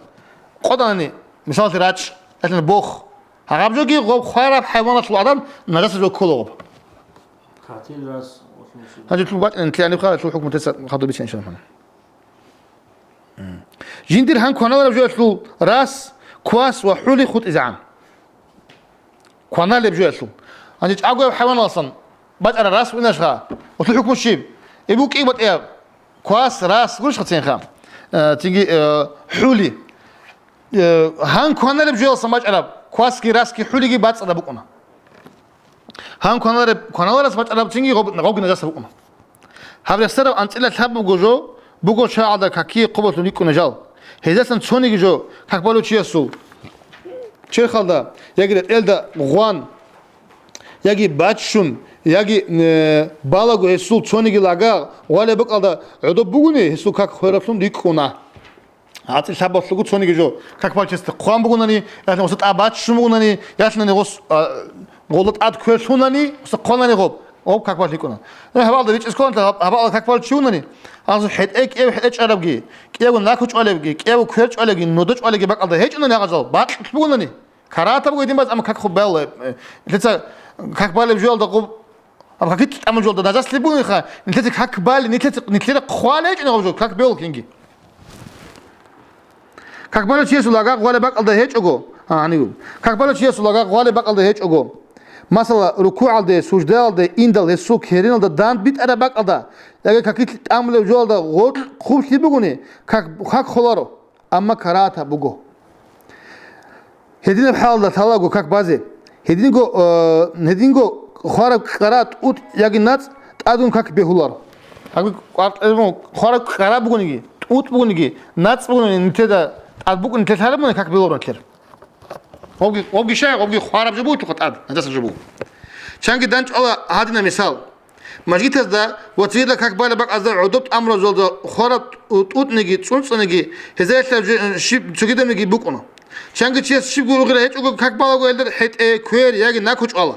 къотӀанани, мисаллъи, рачӀ, гьелъана бох. Гьаб жоги гъоб хвараб хӀайваналъул гӀадан нажаса жо ккола гъоб. Гьанже лъун бачӀинан лъианибха, лъул хӀукму теса хадуб биччан, иншаллагь. Жиндир гьан кваналареб жоялъул рас, квас ва хӀули хутӀизегӀан. Кваналеб жоялъул. Гьанже чӀагояб хӀайваналсан бачӀараб рас винашха, гъолъул хӀукму щиб? Эбу кӀи батӀияб квас, рас гурищха цинха? Э, цинги, э, хӀули. Э, гьан кваналеб жоялсан бачӀараб квасги, расги, хӀулиги бацӀцӀадаб букӀуна. Гьан кваналареб, кваналарас бачӀараб цинги гъоб-, гъобги нажаса букӀуна. Гьаб рехсараб анцӀила лъабабго жо буго шагьалда какие хъубалъун рикӀкӀуна жал. Гьезасан цониги жо как балев чиясул черхалда яги ретӀелда гъван, яги баччун, яги, э, балаго гьесул цониги лага гъвалеб бакӀалда гӀодоб бугони, гьесул как хвераблъун рикӀкӀуна. ГӀацӀи лъабалъуго цониги жо, как балев чиясда хъван бугонани, ялъуни гъоса тӀад баччун бугонани, ялъуни гъос, а, гъолда тӀад квер лъунани, гъоса хъванани гъоб, гъоб как балев йикӀуна. Э, гьабалда бичӀчӀизе кколаан, гьаб-, гьабала как балев чи вунани, гьанже хӀетӀе кӀияб хӀетӀе чӀвалебги, кӀиябго наку чӀвалебги, кӀиябго квер чӀвалебги, нуда чӀвалебги бакӀалда гьечӀунани гьагъазал, бакьулъ бугонани. Карагьатаб буго гьедин баз, амма как хъуб бала, э, нилъеца как балеб жоялда гъуб, амма какит тӀамун жоялда нажаслъи бугониха, нилъеца как бали, нилъеца, нилъеда хъвалеб гьечӀони гъаб жо, как бел кинги. Как балев чиясул агакъ гъвалеб бакӀалда гьечӀого, а, гьанив. Как балев чиясул агакъ гъвалеб бакӀалда гьечӀого. Масала, рукугӀалде, суждаялде индал гьесул кереналда дандбитӀараб бакӀалда, яги какит тӀамулеб жоялда гъоркь хъублъи бугони, как, как холаро. Амма карагьатаб буго. Гьединаб хӀалалда лъалаго как базе. Гьединго, э, гьединго хвараб кӀкӀара тӀутӀ яги нацӀ тӀадун как бегьулар. Гьаби кӀвар-, э, хвараб кӀкӀара бугониги, тӀутӀ бугониги, нацӀ бугониги, нилъеда тӀад букӀун нилъер лъараб муна как бегьулар нилъер. Гъобги, гъобги щай, гъобги хвараб жо буго тӀад, нажасаб жо буго. Чанги данчӀвала гьадинаб мисал. Мажгитазда ва цогидал как балеб бакӀазда гӀодоб тӀамуразулда хвараб тӀутӀниги, цӀунцӀаниги, гьезаялъ жи-, щиб-, цогидабниги букӀуна. Чанги чияс щиб гургъира гьечӀого как балаго гьелда хӀетӀе, квер яги наку чӀвала.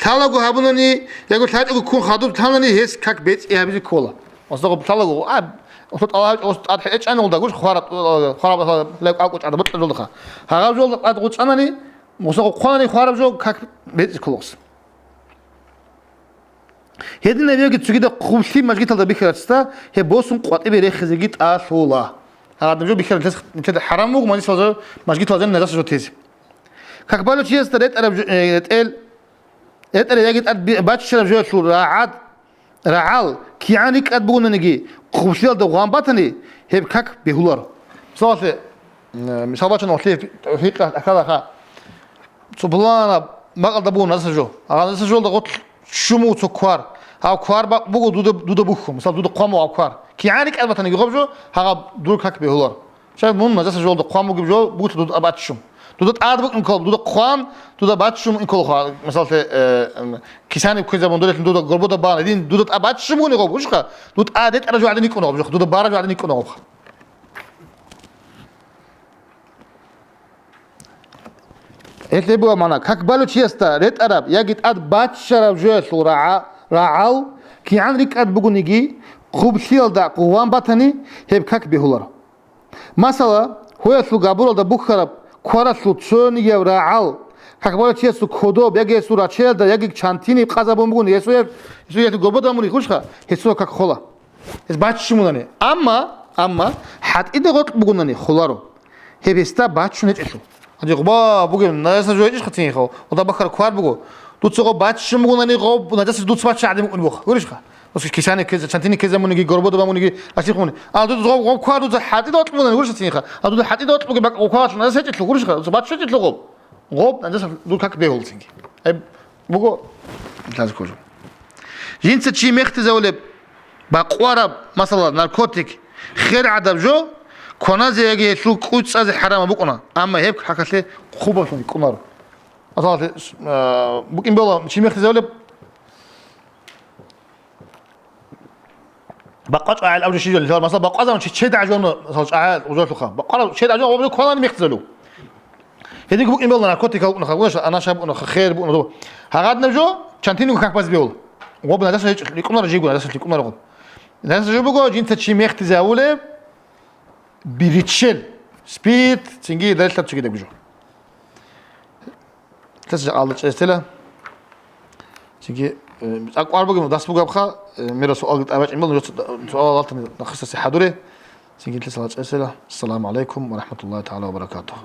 Лъалаго гьабунани яги лъачӀого ккун хадуб лъанани гьес как бецӀи гьабизе ккола. Ва сагъуб лъалаго, а, гьур тӀалаб гьечӀо, гьур тӀад хӀечӀанилда гуш хвараб, хвараб лев кӀалкӀучӀарда бокьарулдаха. Гьагъаб жолда тӀад гъуцӀанани, гъусагъуб хъванани хвараб жо как бецӀи кколас. Гьединаб яги цогидаб хъублъи мажгиталда бихьарасда гьеб босун къватӀибе рехизеги тӀалъула. Гьадаб жо бихьаралъес нилъеда хӀарам вуго мажгиталда, мажгиталда нажаса жо тезе. Как балев чиясда ретӀараб жо-, э, ретӀел, ретӀараб яги тӀад би-, баччараб жоялъул рагӀад, рагӀал кигӀан рикӀкӀад бугонаниги, хъублъиялда гъван батани, гьеб как бегьуларо. Мисалалъе, э, мисал бачӀана гьалъие фи-, фикъгьалъ тӀахьалаха. Цо пуланаб бакӀалда буго нажаса жо. Гьаб нажаса жолда гъоркь чӀун буго цо квар. Гьаб квар бакъ буго дуда, дуда бухьун. Мисал, дуда хъван буго гьаб квар. КигӀан рикӀкӀад батаниги гъоб жо, гьагъаб дур как бегьулар. Щай мун нажаса жолда хъван бугеб жо буго дуда тӀад баччун. Дуда тӀад букӀун ккола, дуда хъван, дуда баччун букӀун ккола. Мисаллъе, э, м, кисани кквезабун дурелъун дуда горбода бан. Гьедин дуда тӀад баччун бугони гъоб, гушха? Дуда тӀад ретӀараб жо гӀадин йикӀун гъоб жо, дуда бараб жо гӀадин йикӀун гъоб. Гьелъ гьеб буго магӀна, как балев чиясда ретӀараб яги тӀад баччараб жоялъул рагӀа-, рагӀал кигӀан рикӀкӀад бугониги, хъублъиялда гъван батани, гьеб как бегьуларо. Масала, гьоялъул габуралда бухьараб кваралъул цонигияв рагӀал, как балев чиясул кодоб яги гьесул рачаялда яги чантиниб къазабун бугони, гьесул, гьесул гьелъул горбода муни хушха, гьесул как хола. Гьес баччун бугони. Амма, амма, хӀатӀида гъоркь бугонани, холаро. Гьеб гьесда баччун гьечӀелъул. Гьанже гъоба бугеб, нажаса жо гьечӀищха цинги гъов? Гъода бахара квар буго. Дуца гъоб баччун бугонани, гъоб нажаса дуца бачча гӀадин букӀун буго. Гурищха? Дуца кисани ккезе, чантини ккезе муниги, горбода муниги, асихъ муни. А дуца гъоб, гъоб квар дуца хӀатӀида гъоркь бугонани, гурищха цинги гъов? А дуца хӀатӀида гъоркь бугеб бакӀ гъоб квар дуца нажаса гьечӀелъул, гурищха? Дуца баччун гьечӀелъул гъоб. Гъоб нажаса дур как бегьулцинги. Гьеб буго, лъазе кколев. Жинца чи мехтизавулеб бакъвараб, масала, наркотик, хер гӀадаб жо, кваназе яги гьелъул кӀуй цӀазе хӀарамаб букӀуна, амма гьеб какалъе хъубаблъун кӀунаро. Масала, э, букӀин бела чи мехтизавулеб Бакъа чӀвагӀел абу жо щиб жо? Масала, бакъа заман чи чед гӀажуна, масала, чӀвагӀел ужалъуха. Бакъа чед гӀажуна абу жо кванани мехтизалу. Гьединго букӀин бела наркотикал букӀунаха, гуш, анаша букӀунаха, хер букӀунаха. Гьагаднаб жо, чантинго как баз беул. Гъоб нажаса гьечӀ, ликӀунара жиго, нажаса ликӀунара гъоб. Нажаса жо буго, жинца чи мехтизавулеб, биричел, спирт, цинги дарилъа цуги дагу жо. Лъес жакъа алда чӀезтела. Чиги, э, акӀвар бугеб, дас бугабха, э, мера суалги тӀабачӀин бал, нужеца суал алтани нахъисасе хӀадуре. Чиги лъес алда чӀезтела. Ассаламу алейкум ва рахматуллахи таала ва баракатух.